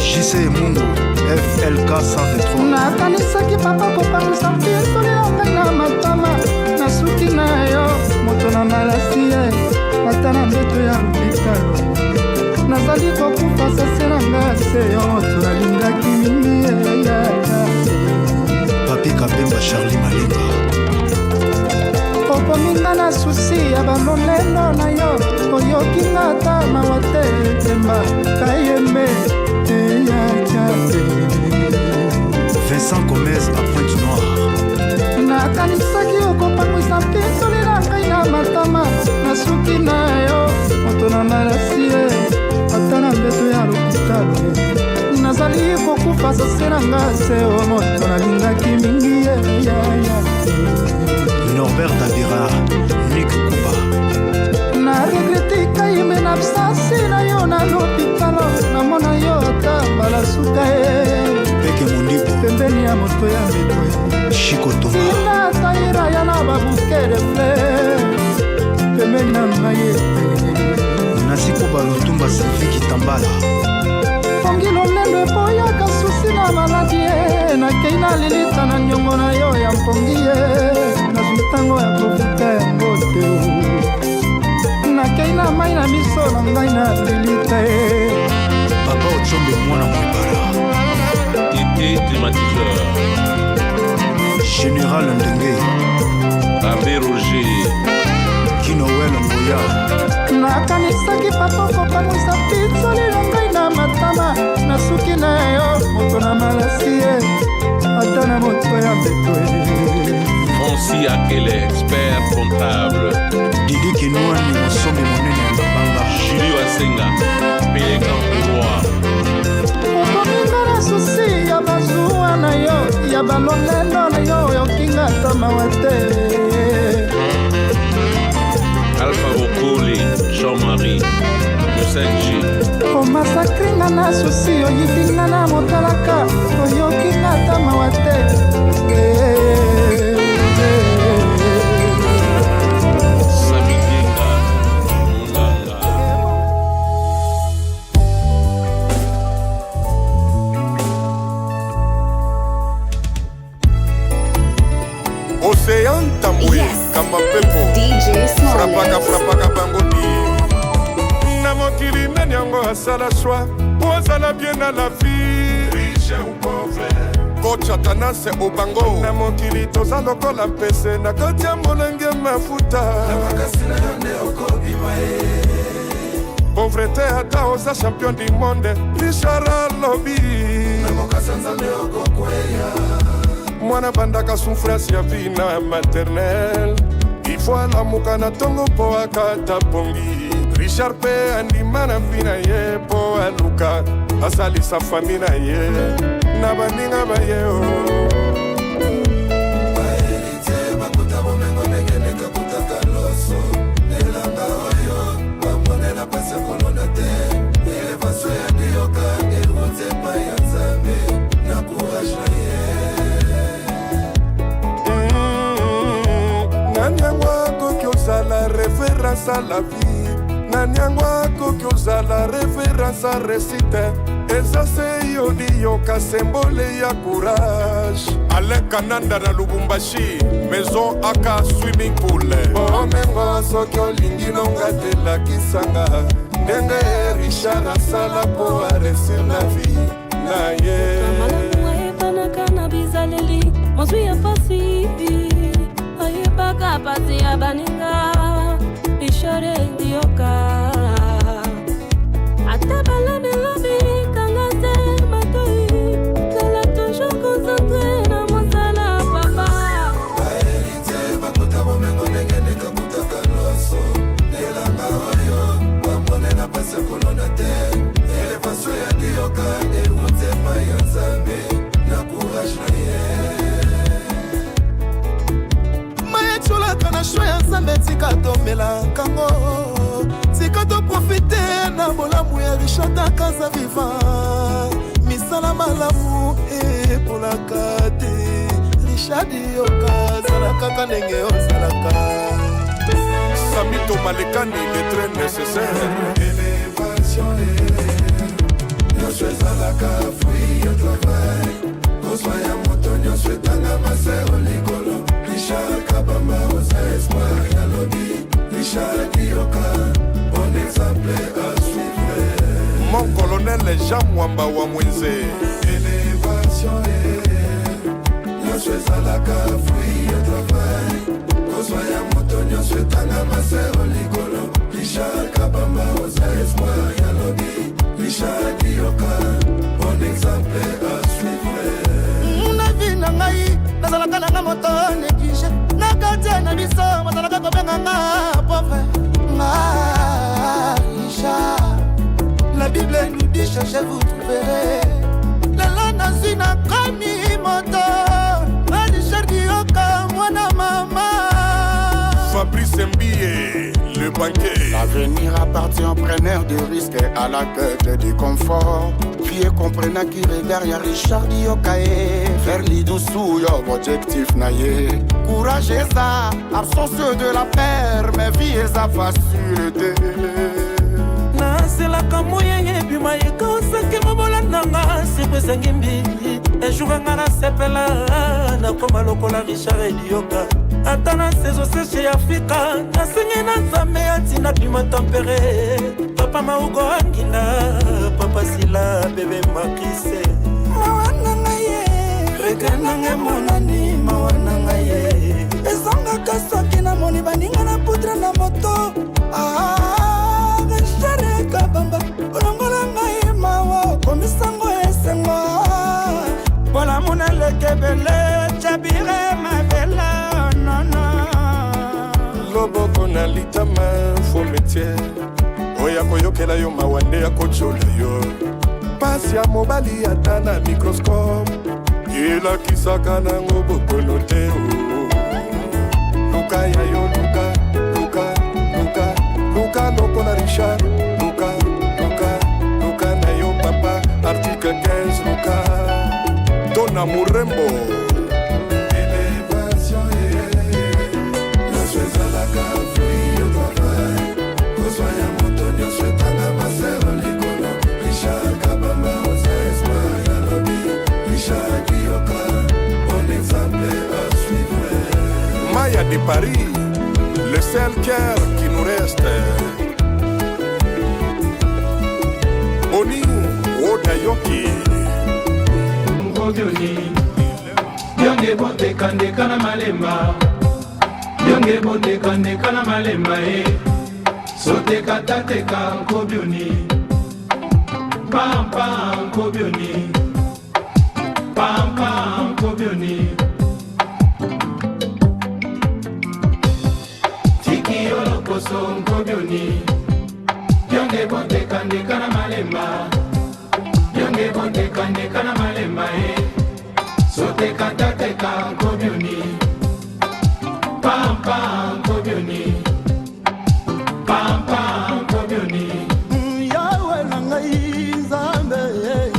S9: JC Mungu, FLK 123.
S22: Nakanisaki papa kopangwisa mpinzoli ya ngai na matama, nasuki na yo moto na malasi ye, ata na nzoto ya lopitalo nazali kokufa sese na nga se yo moto nalingaki mingi ye.
S9: Papi Kapemba, Charlie Malenga.
S22: Obomi nga na susi ya balolendo na yo, oyoki nga ata mawa te, temba kayembe eyatia te.
S9: Vincent Gomez à Pointe Noire.
S22: Nakanisaki okopangwisa mpinzoli na ngai na matama, nasuki na yo moto na malasi ye, ata na mbeto ya lopitalo nazali kokufa sase na nga se o moto nalingaki mingi ye.
S9: Norbert Dabira, Nick Kuba.
S22: Na regrete kayembe na absence na yo na lopitalo, namona yo ata mbala suka ye.
S9: Peke Mondibo.
S22: Pembeni ya moto ya mbeto ye.
S9: Chico Tonga.
S22: Tina taira ya na babouquet de fleur pembeni na ngai ye.
S9: Nasi Kuba Lutumba, Sylvie Kitambala.
S22: Pongi lolendo eboyaka susi na maladi ye, nakei na lilita na niongo na yo ya mpongi ye, nazwi ntango ya kofuta yango te. Nakei na mai na miso na ngai na lilita ye.
S9: Papa Ochombe mwana Mwebara.
S11: Titi climatiseur.
S9: Général Ndenge.
S11: Abbé Roger.
S9: Kinoel Ngoya.
S22: Nakanisaki papa kopangwisa mpinzoli na ngai na matama, nasuki na yo moto na malasi ye, ata na moto ya mbeto ye.
S11: Francis Akele, expert comptable.
S9: Didi Kinwani, mosombi monene ya mabanga.
S11: Julie Wasenga, Pélécan Couloir.
S22: Okominga na susi ya bazuwa na yo, ya balolendo na yo, oyokinga ata mawa te.
S11: Alpha Okoli, Jean-Marie, le 5G.
S22: Omasakri nga na susi, oyibi nga na motalaka, oyoki nga ata mawa te.
S11: Sami Dienga, Munganga.
S18: Océan Tambwe, Kamba Pepo.
S8: DJ
S18: Frapaka
S8: Smalley.
S18: frapaka bango di. Na mokili nani yango asala shwa po azala bien na la vie. Riche ou pauvre. Coach Athanase Obango. Na mokili toza lokola mpese na kati ya molenge mafuta. Pauvreté ata oza champion du monde, Richard alobi. Mwana bandaka souffrance ya vie na maternelle, il faut alamuka na ntongo mpo akata pongi. Richard mpe andima na vi na ye mpo aluka asalisa fami na ye na baninga baye o.
S3: Bakuta bomengo ndenge nekakutaka loso elanga oyo bamonela pasi ya kolona te, elevation ya liyoka euti epai ya Nzambe na courage na ye.
S18: Nani yango akoki ozala référence à la vie? Nani yango akoki ozala référence à récite? Eza se yo liyoka, sembole ya courage. Alain Kananda na Lubumbashi, maison aka swimming pool. Bomengo soki olingi nonga telakisanga ndenge Richard asala mpo aresir na vie na ye.
S19: Malamu ayebanaka na bizaleli, mozwi ya pasi ayebaka pasi ya baninga. Richard Ndioka, ata balobilobi kanga te matoi, zala toujours concentré na mosala papa.
S3: Baheritier bakuta bomengo ndenge nekakutaka loso elanga oyo bamonela pasi ya kolona te, elevation ya liyoka euti Tika tomelaka ngo, tika toprofite na bolamu ya Richard Akaza vivant. Misala malamu epolaka te. Richard yoka, zala kaka ndenge ozalaka.
S18: Samito Malekani, le train nécessaire.
S6: Élévation, nyonso ezalaka fruit ya travail. Kozwa ya moto nyonso etangama zero likolo. Richard Kabamba, oza espoir ya lobi. Richard Dioka, bon exemple à suivre.
S18: Mon colonel Jean Mwamba wa Mwenze.
S6: Élévation, nyonso ezalaka fruit ya travail. Kozwa ya moto nyonso etangama zero likolo. Richard Kabamba, oza espoir ya lobi. Richard Dioka, bon exemple à suivre.
S2: Na vie na ngai nazalaka nanga moto néglige. Na quartier na biso bazalaka kobenga nga pauvre. Nga Richard, la Bible nous dit: cherchez, vous trouverez. Lelo nazwi, nakomi moto. Nga Richard Dioka, mwana mama.
S18: Fabrice Mbiye, le banquier.
S5: L'avenir appartient aux preneurs de risques et à la quête du confort. Qui comprenant qui derrière Richard Dioka ye. Faire lidusu yo objectif na ye. Courage eza, absence de la peur, mais vie eza facile te.
S12: Nazelaka moyeye ebima ekosaki mobola nanga seko ezangi mbili ejour nga nasepela nakoma lokola Richard Dioka. Ata na saison sèche ya Afrika, nasengi na Nzambe atina climat tempéré. Papa Maugo Anginda, papa Sila, bebe Makise.
S2: Mawa na ngai ye, regret nanga emonani. Mawa na ngai ye ezongaka soki namoni baninga na poudre na moto. Ah, Richard Kabamba, olongola ngai mawa, okomisango esengo.
S12: Bolamu nalekebele jabire mabela nono.
S18: Loboko na litama, faux métier. Oyo akoyokela yo mawa nde akotiola yo. Pasi ya mobali, ata na microscope elakisaka nango bokono te o. Luka ya yo, luka, luka, luka, luka lokola Richard. Luka, luka, luka na yo papa. Article 15, luka Dona Murembo.
S6: Élévation, nyonso ezalaka fruit ya travail. Kozwa ya moto nyonso etangama zero likolo. Richard Kabamba, oza espoir ya lobi. Richard Dioka, bon exemple à suivre.
S18: Maya de Paris, le seul cœur qui nous reste. Oni Odayoki.
S13: Ngobioni yonge botekandeka na malemba, yonge botekandeka na malemba e soteka tateka nkobioni pampa nkobioni pampa nkobioni tiki yolokoso nkobioni yonge botekandeka na malemba, yonge botekandeka na malemba e soteka tateka nkobioni pampa nkobioni pampa nkobioni.
S2: Yawe na ngai Nzambe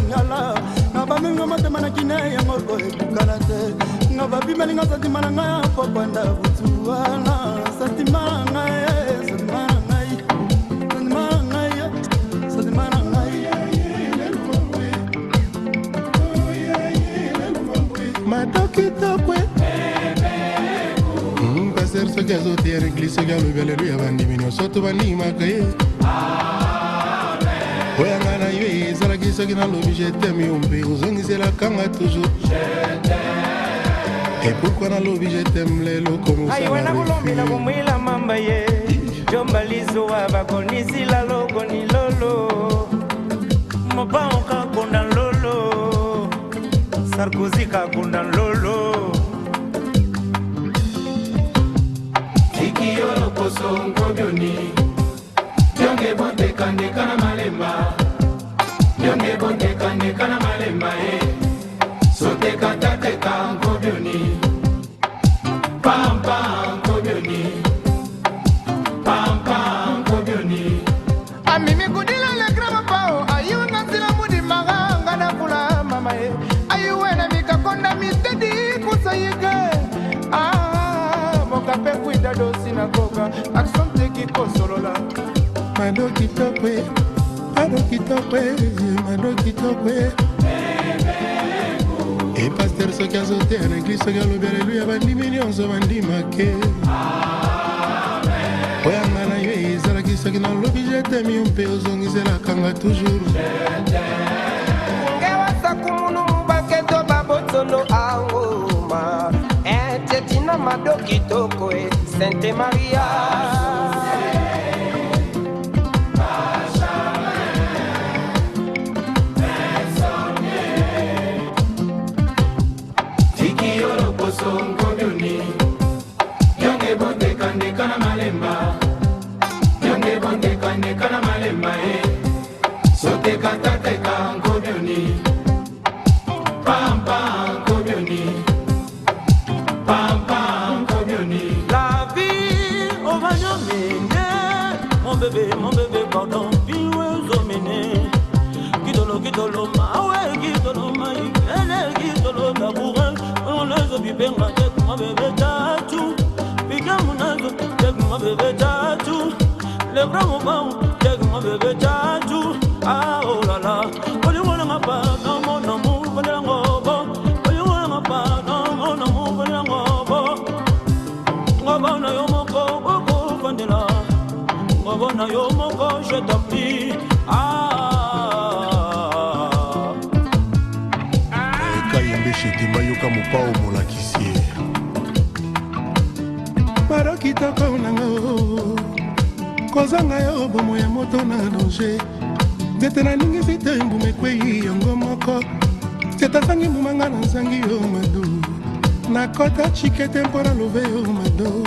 S2: ngala na baminga motema na kine yango ebukana te. Nga babimelinga sentiment na ngai apokwanda butu wana. Sentiment na ngai, sentiment na ngai, sentiment na ngai, sentiment na ngai.
S24: Matokitokwe pasteur soki azoteya na église, soki alobi aleluya, bandimi nyonso to bandimaka ye. Oya nga na yo ezalaki soki nalobi je t'aime, yo mpe ozongiselaka nga toujours. Et pourquoi nalobi je t'aime lelo?
S12: Aiwena kulumbila kumwila mamba ye jomba lizuwa bakonisila logoni lolo mopao kakunda lolo Sarkozy kakunda lolo.
S13: Tiki yolokoso nkobioni yonge botekandeka na malemba, yonge botekandeka na malemba e soteka tateka nkobioni pampa nkobioni Accent teki kosolola.
S24: Mado kitoko e, mado kitoko e, mado kitoko e. E paster soki azoteya na eglise, soki alobi aleluya, bandimi nyonso bandimake. Oyanga na yo ezalaki soki nalobi jetemi yo mpe ozongiselaka nga toujours.
S1: Ngewasakumunu mubaketo babotsono angoma etetina mado kitoko e Sainte Maria.
S13: Tiki yo loposo nkobioni yonge bondekandeka na malemba, yonge bondekandeka na malemba e soteka tateka nkobioni pampa nkobioni pampa nkobioni.
S12: La vie au Vanyamine, mon bébé, mon bébé, pardon, viwe zomine. Kitolo, kitolo, mawe, kitolo, mai, ele, kitolo, tabourin, on les obibenga, take ma bébé, tatou, pique mon azo, take ma bébé, tatou, le grand moment, take ma bébé, tatou, ah, oh là là, oh, you wanna pardon, mon amour, oh, you wanna pardon, mon amour, oh, ngoba na yo moko okofandela, ngoba na yo moko, je t'en prie, ah.
S24: Kayembe shetima yoka mopao molakisi ye. Mado kitoko nango, kozanga yo bomo ya moto na danger. Nzete naningisi te mbuma ekwei yango moko, nzete azangi mbuma, nga nazangi yo mado. Nakɔta chikete mpo na love yo mado,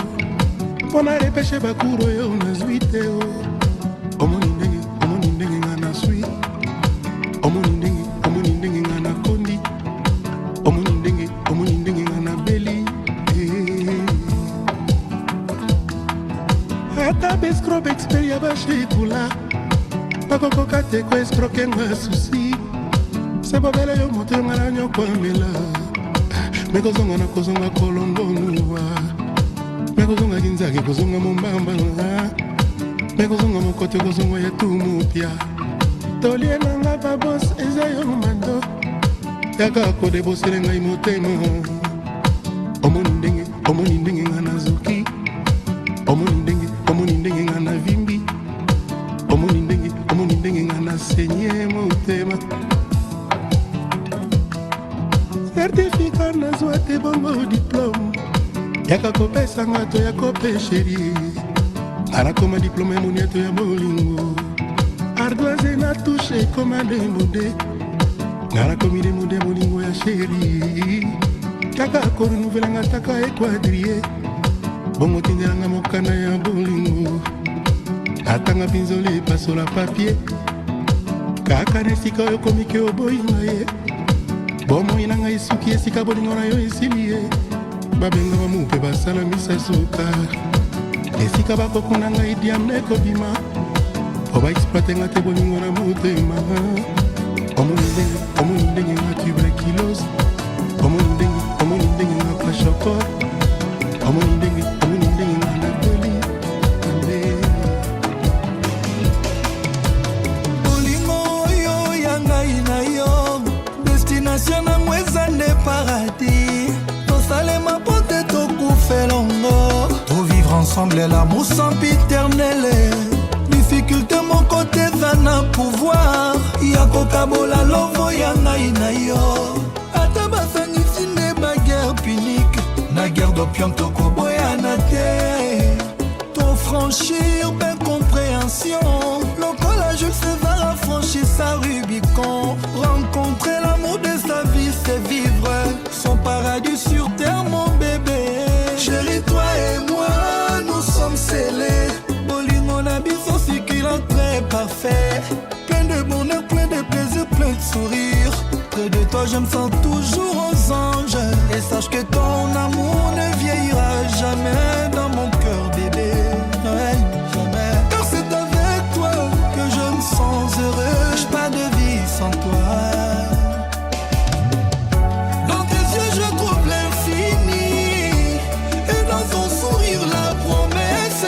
S24: mpo na repeshe bakuro yo nazwi te o. Omoni ndenge, omoni ndenge nga nazwi, omoni ndenge, omoni ndenge nga nakondi, omoni ndenge, omoni ndenge nga nabeli. Eh. Ata bescro baexpert ya bashekula bakokoka te koescroke nga susi se bobele yo moto nga na nyokwamela. Me kozonga na kozonga kolongonuwa, me kozonga kinzaki kozonga mombamba, me kozonga mokote kozonga ya tumupia. Tolie nanga babos eza yo mando, yaka kodebosele ngai motema. Omoni ndenge, omoni ndenge nga nazoki, omoni ndenge, omoni ndenge nga navimbi, omoni ndenge, omoni ndenge nga nasenye motema. Certificat nazwa te, bongo diplome yaka kopesanga to ya kopesheri nga nakoma diplome moniato ya bolingo. Ardoise na touche ekoma demode, nga nakomi demode bolingo ya sheri. Kaka korenouvelanga taka equadrie, bongo tindelanga mokanda ya bolingo. Atanga mpinzoli epasola papier, kaka na esika oyo komiki oboyinga ye. Bomoi na ngai esuki esika bolingo na yo esili ye. Babenga bamupe basala misasuka, esika bakokunda ngai diamne ekobima po baexploite nga te bolingo na motema. Omoni ndenge, omoni ndenge nga tuberculose, omoni ndenge, omoni ndenge nga kwashiorkor, omoni ndenge, omoni ndenge nga nabeli nabeli.
S3: Bolingo oyo ya ngai na yo, destination nango eza nde paradis. Tosalema po te tokufa elongo, tovivre ensemble l'amour sempiternel. Difficulté moko te eza na pouvoir ya kokabola lovo ya ngai na yo. Ata basangisi nde baguerre punique na guerre d'opium, tokoboyana te. Tofranchir incompréhension lokola Jules César a franchi sa Rubicon. Rencontrer l'amour de sa vie, c'est vivre son paradis sur terre, mon bébé chéri. Toi et moi, nous sommes scellés. Bolingo na biso circulant très parfait, plein de bonheur, plein de plaisir, plein de sourire. Près de toi, je me sens toujours aux anges. Et sache que ton amour ne vieillira jamais dans mon cœur, bébé. Ouais, jamais. Car c'est avec toi que je me sens heureux. J'ai pas de vie sans toi. Dans tes yeux, je trouve l'infini. Et dans ton sourire, la promesse.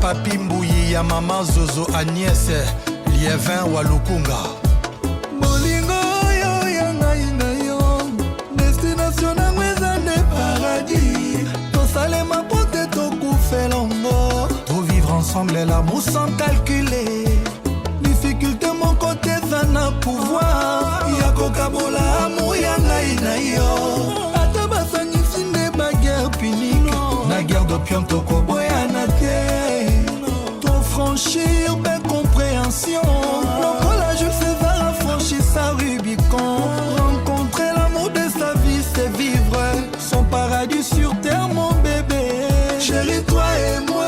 S15: Papi Mbuyi ya mama Zozo Agnès Lievin Walukunga.
S3: Bolingo oyo ya ngai na yo, destination nango eza nde paradis. Tosalema mpo te tokufa elongo,
S15: tovivre ensemble l'amour
S3: sans calculer. Difficulté moko te eza na pouvoir ya kokabola amour ya ngai na yo. Ata basangisi nde baguerre punique na guerre d'opium, tokoboyana te. Tofranchir bacompréhension lokola Jules César afranchi sa Rubicon. Rencontrer l'amour de sa vie, c'est vivre son paradis sur terre, mon bébé. Chéri, toi et moi,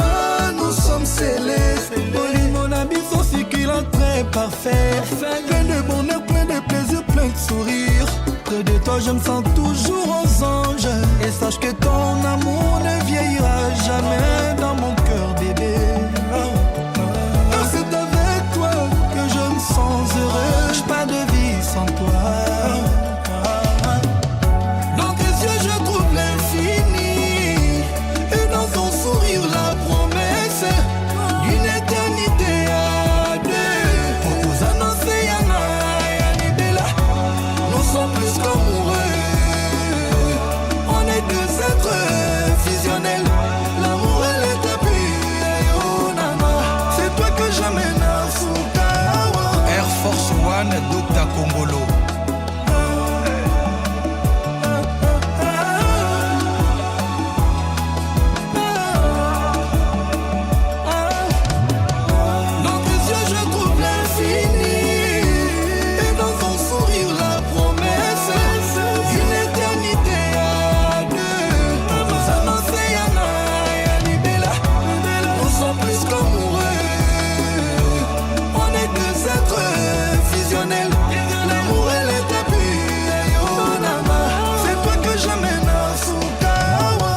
S3: nous sommes scellés. Bolingo na biso circulant très parfait, plein de bonheur, plein de plaisir, plein de sourire. Près de toi, je me sens toujours aux anges. Et sache que ton amour ne vieillira jamais dans mon cœur, bébé. Car c'est avec toi que je me sens heureux. J'ai pas de vie sans toi. Dans tes yeux, je trouve l'infini. Et dans ton sourire, la promesse d'une éternité à deux. Pour vous annoncer, Yana et Anibela, nous sommes plus qu'amoureux. On est deux êtres fusionnels. L'amour est l'état pur. Oh, nana, c'est toi que j'amène à Soukawa.
S15: Air Force One, Dr Kongolo.
S3: Dans tes yeux, je trouve l'infini. Et dans ton sourire, la promesse d'une éternité à deux. Pour vous annoncer, Yana et Anibela, nous sommes plus qu'amoureux. On est deux êtres fusionnels. L'amour est l'état pur. Oh, nana, c'est toi que j'amène à Soukawa.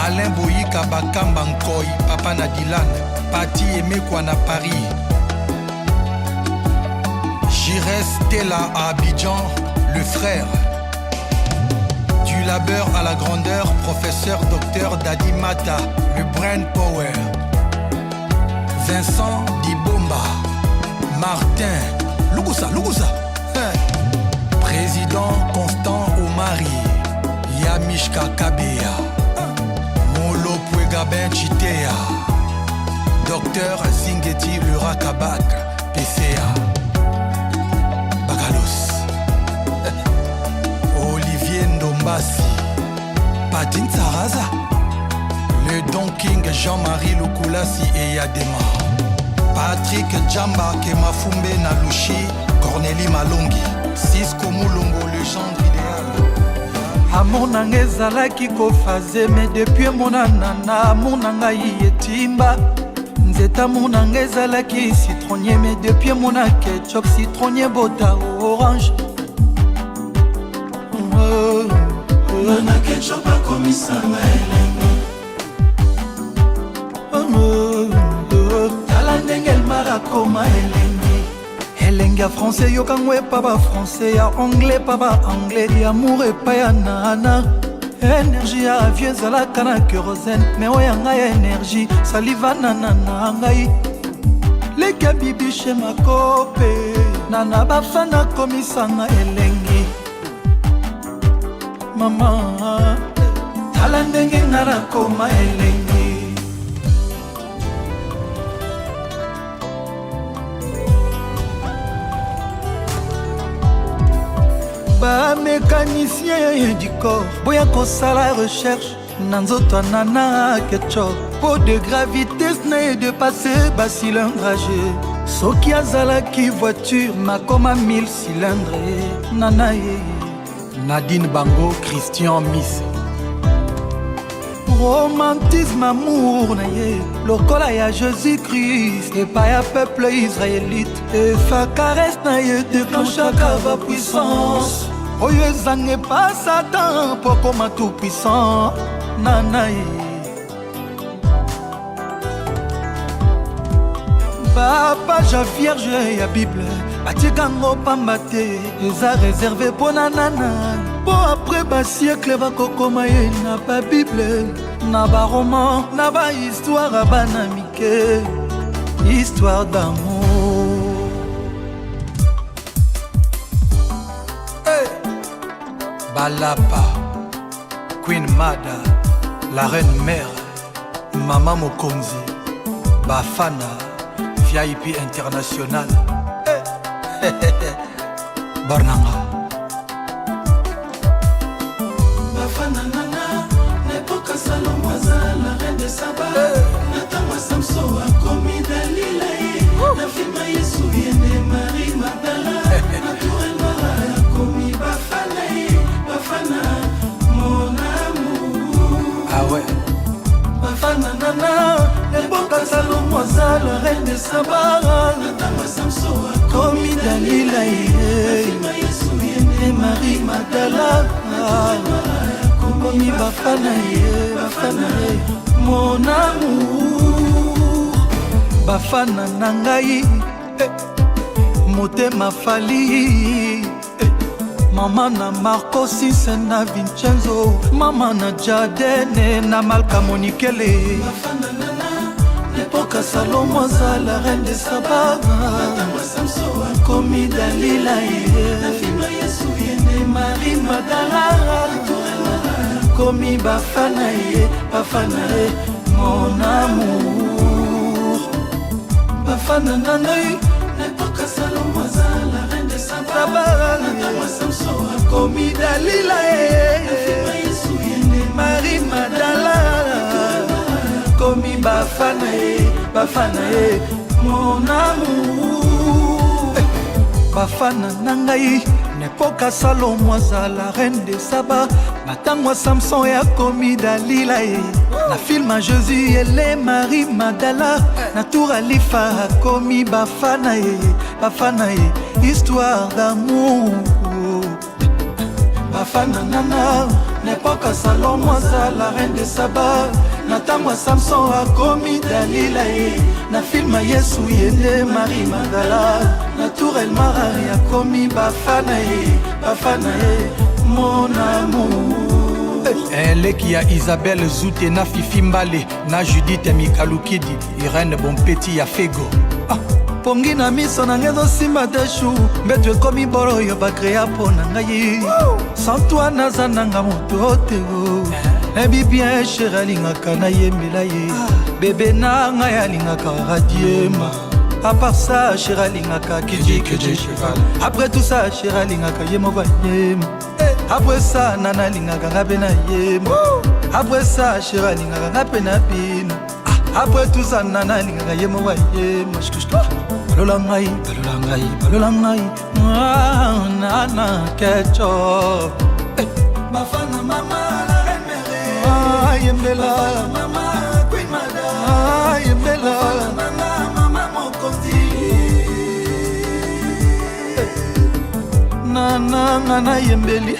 S15: Alain Boyika Bakamba Nkoy, papa na Dylan, Pati Emekwa na Paris. Jires Stella à Abidjan, le frère. Du labeur à la grandeur, professeur docteur Dadi Mata, le brain power. Vincent Dibomba, Martin, Lugusa, Lugusa. Hein. Président Constant Omari, Yamishka Kabea. Molo Pwegabin Chitea, Docteur Zingeti Lurakabak, PCA. Bakalos. Olivier Ndombasi, Patin Saraza. Le Don King Jean-Marie Lukulasi et Yadema. Patrick Djamba Kemafumbe Nalushi, Cornélie Malongi. Cisco Mulongo, le gendre idéal.
S3: Amour na ngai ezalaki kofaze, me depuis emonana na amour na ngai etimba nzete. Amour na ngai ezalaki citronnier, me depuis emona ketchup, citronnier bota orange. Oh, oh.
S6: Nana Ketchup akomisanga elengi.
S3: Oh, oh. Tala ndenge Elmar akoma elengi, elengi ya français yokango epa bafrançais, ya anglais pa baanglais, ya amour epai ya nana. Énergie ya avion ezalaka na kérosène, me oyo ya ngai ya énergie saliva nana na ngai leki ya bibishe makope nana bafana akomisanga elengi. Mama, tala ndenge nga nakoma elengi. Bamécanicien du corps, boya kosala recherche na nzoto ya nana Ketchup, po de gravité na ye dépasse bacylindre. Soki azalaki voiture, makoma 1000 cylindre nana ye.
S15: Nadine Bango, Christian Miss.
S3: Romantisme amour na ye lokola ya Jésus Christ epai ya peuple israélite. Efa caresse na ye déclenchaka bapuissance oyo ezanga epa Satan po akoma tout puissant nana ye.
S2: Bapage ya vierge ya Bible batika yango pamba te, eza reserve mpo na nana, mpo apres basiekle bakokoma ye na babible, na baroman, na bahistoire ya bana mike, histoire d'amour.
S15: Hey! Balapa, Queen Mada, la reine mère, Mama Mokonzi, Bafana, VIP International. Hey! Barnanga.
S3: Bafana nana, na epoka Salomo aza la reine de Saba, na ntango ya Samson akomi Dalila ye, na filma Yesu ye nde Marie Magdala, na tour Elmara akomi Bafana ye, Bafana mon amour.
S15: Ah ouais.
S2: Bafana nana, epoka Salomo aza la reine de Saba,
S3: na ntango ya Samson
S2: akomi Dalila ye,
S3: na filma Yesu ye nde
S2: Marie Magdala, akomi Bafana ye, Bafana ye mon amour. Bafana na ngai, eh, motema fali, eh, mama na Marco Sise na Vincenzo, mama na Jadene na Malka Monikele.
S3: Bafana nana,
S2: epoka Salomo aza la reine de Saba,
S3: na ntango ya Samson
S2: akomi Dalila ye,
S3: na filma Yesu ye nde
S2: Marie Magdala, akomi Bafana ye, Bafana ye mon amour. Bafana na ngai,
S3: na epoka Salomo aza la reine de Saba, na ntango ya Samson
S2: akomi Dalila ye,
S3: na filma Yesu ye nde
S2: Marie Magdala, akomi Bafana ye, Bafana ye mon amour. Bafana na ngai, na epoka Salomo aza la reine de Saba, na ntango ya Samson akomi Dalila ye, na filme ya Jésus ele Marie Magdala, na tour Alifa akomi Bafana ye, Bafana ye, histoire d'amour. Bafana nana, na epoka Salomo aza la reine de Saba, na ntango ya Samson akomi Dalila ye, na filme ya Yesu ye nde Marie Magdala, na tour Elmara akomi Bafana ye, Bafana ye mon amour.
S15: Eleki ya Isabelle Zute na Fifi Mbale na Judith Mikalukidi, Irène Bompeti ya Fego.
S2: Ah, pongi na miso na ngai ezosimba te, shu mbeto ekomi boro oyo bakrea mpo na ngai. Sans toi naza nanga moto te o. Nayebi bien chéri alingaka nayembela ye, bebe na ngai alingaka radiema. À part ça, chéri alingaka kiji kiji cheval. Après tout ça, chéri alingaka ye moko ayema. Après ça, nana alingaka nga mpe na yema. Après ça, chéri alingaka nga mpe na bina. Après tout ça, nana alingaka ye moko ayema. Balola ngai, balola ngai, balola ngai, ah, nana ketchup. Eh.
S3: Bafana mama la reine mère,
S2: ah, yembela.
S3: Bafana mama queen mother,
S2: ah, yembela.
S3: Bafana mama, mama mokonzi.
S2: Nana nga nayembeli.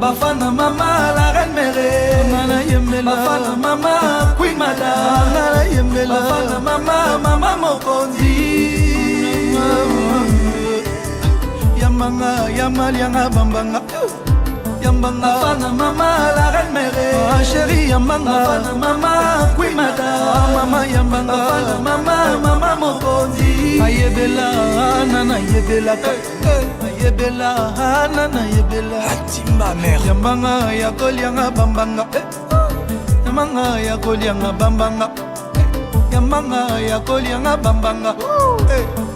S2: Bafana mama la reine mère, nana yembela. Bafana mama queen mother, nana yembela. Bafana mama, mama mokonzi. Yambanga yamalianga bambanga, yambanga. Bafana mama la reine mère, ah, chérie yambanga. Bafana mama queen mother, ah, mama yambanga. Bafana mama, mama mokonzi. Ayebela nana yebelaka, ayebela nana yebela.
S15: Atimba mère.
S2: Yambanga ya kolianga bambanga, yambanga ya kolianga bambanga, yambanga ya kolianga bambanga,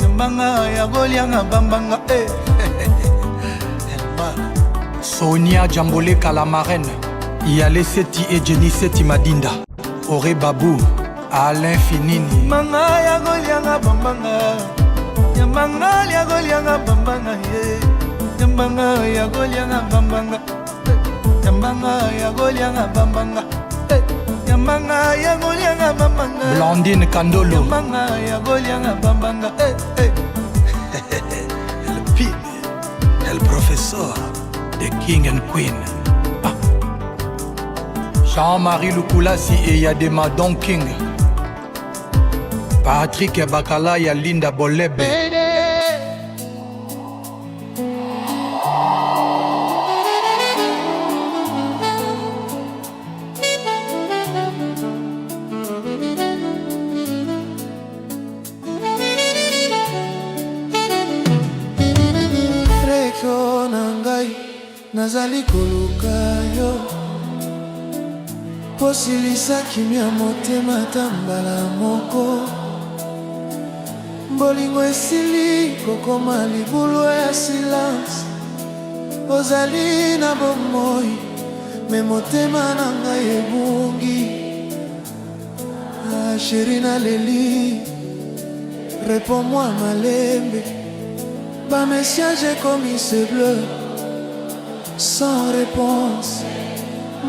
S2: yambanga ya kolianga bambanga.
S15: Sonia Djamboleka la marraine, Yale Seti et Jenny Seti Madinda, Oré Babou, Alain Finini.
S2: Manga ya kolianga bambanga, yambanga ya kolianga bambanga ye, yambanga ya kolianga bambanga, yambanga ya kolianga bambanga, yambanga ya kolianga bambanga.
S15: Blandine Kandolo.
S2: Yambanga ya kolianga bambanga.
S15: El Pibe, El Professeur, The King and Queen. Ah. Jean-Marie Lukulasi et Yadema Don King. Patrick Bakala ya Linda Bolebe.
S3: Recho na ngai nazali koluka yo posilisa kimia motema ata mbala moko bolingo esili kokoma libulu ya silence ozali na bomoi me motema na ngai ebungi ah, chéri naleli réponds-moi malembe bamessage ekomi se bleu sans réponse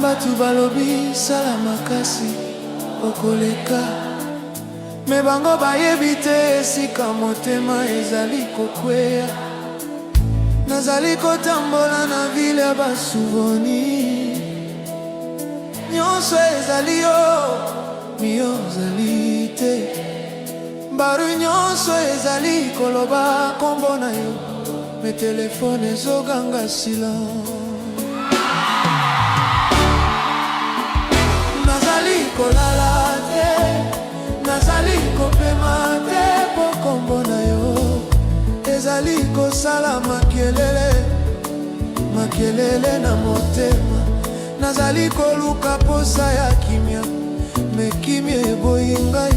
S3: bato balobi sala makasi okoleka me bango bayebi te esika motema ezali kokweya nazali kotambola na ville ya basouvenir nyonso ezali yo mi ozali te baru nyonso ezali koloba nkombo na yo me telefone ezoganga silence nazali kolala te nazali kopema te mpo nkombo na yo ezali kosala makelele makelele na motema nazali koluka posa ya kimia me kimia eboyi ngai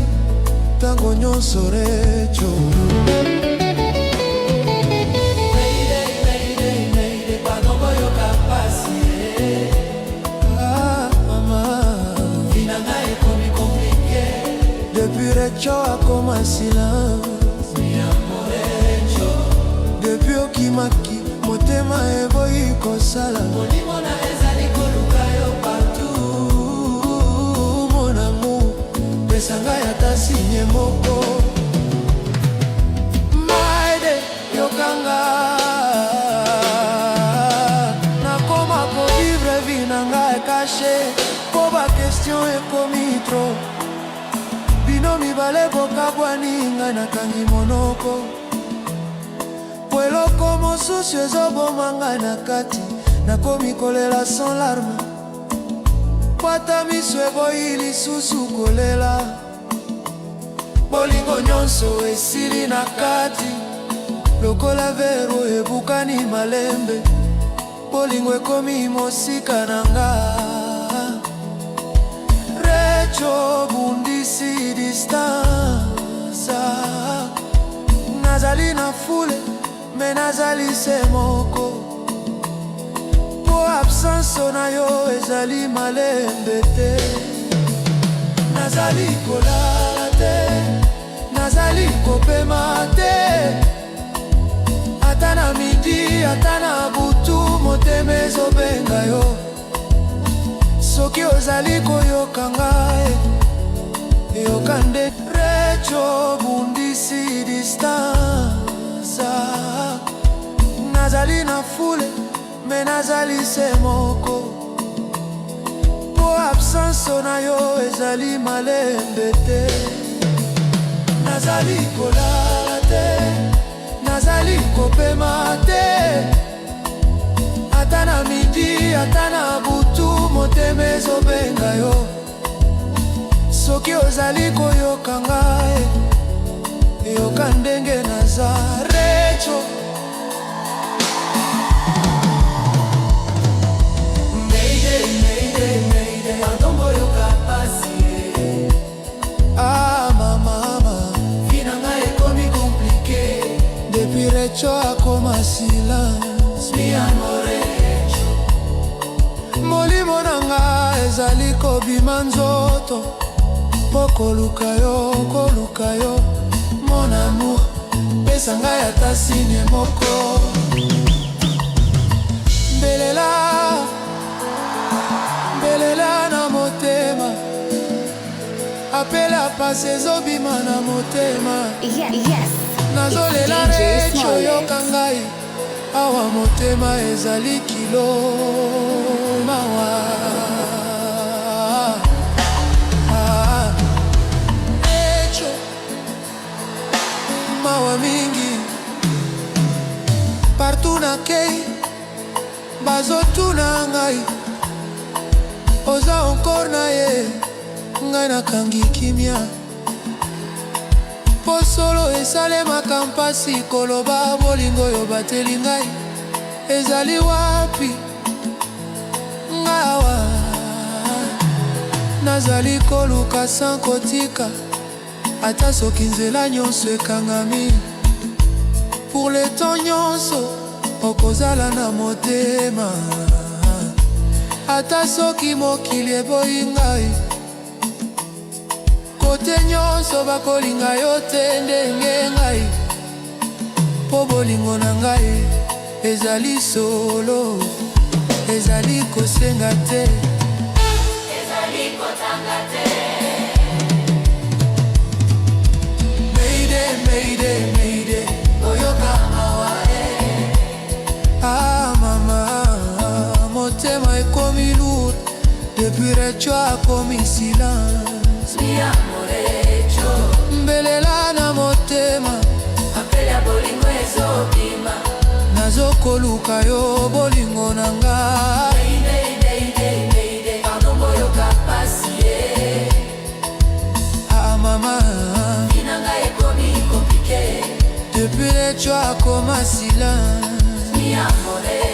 S3: ntango nyonso Recho. Ah, mama. Depuis Recho akoma silence depuis okimaki motema eboyi kosala partout mon amour pesa ngai ata signe moko maide yokanga nakoma kovivre vie na ngai caché mpo baquestion ekomi trop bino mibale bokabwani ngai nakangi monoko po eloko mosusu ezoboma ngai na kati nakomi kolela sans larme po ata miso eboyi lisusu kolela bolingo nyonso esili na kati lokola verre ebukani malembe bolingo ekomi mosika na nga Recho bundisi distance nazali na foule me nazali se moko po absence na yo ezali malembe te nazali kolala te nazali kopema te ata na midi ata na butu motema ezobenga yo soki ozali koyoka ngai yoka nde Recho bundisi distance nazali na foule me nazali se moko po absence na yo ezali malembe te nazali kolala te nazali kopema te ata na midi ata na butu motema ezobenga yo soki ozali koyoka ngai yoka ndenge naza Recho. Mayday, mayday, mayday, pardon boyoka pasi. Ah mama, vie na ngai ekomi compliqué depuis Recho akoma silence. Mi amore Recho, molimo na nga ezali kobima nzoto mpo koluka yo koluka yo mon amour pesa ngai ata signe moko mbelela mbelela na motema apela pasi ezobima na motema
S8: Yes.
S3: nazolela
S8: It's DJ
S3: Recho
S8: Smollett.
S3: yoka ngai awa motema ezali kilo mawa Ah, Recho.
S4: Mawa mingi. Partout nakei, bazotuna ngai: "Oza encore na ye?" Ngai nakangi kimia, mpo solo esalemaka mpasi koloba. Bolingo oyo bateli ngai ezali wapi? Ngawa nazali koluka sans kotika, ata soki nzela nyonso ekangami. Pour le temps nyonso okozala na motema, ata soki mokili eboyi ngai. Kote nyonso bakolinga yo te ndenge ngai, mpo bolingo na ngai ezali solo, ezali kosenga te.
S19: Ezali kotanga te.
S4: Mayday, mayday, mayday, oyoka mawa e. Ah mama, motema ekomi lourd depuis Recho akomi silence.
S19: Mi amorecho.
S4: Mbelela na motema.
S19: Appel ya bolingo ezobima.
S4: Nazokoluka yo, bolingo na nga.
S19: Mayday, mayday, mayday, pardon, boyoka pasi ye.
S4: Ah mama.
S19: Vie na ngai ekomi compliqué.
S4: Depuis Recho akoma silence.
S19: Mi amorecho.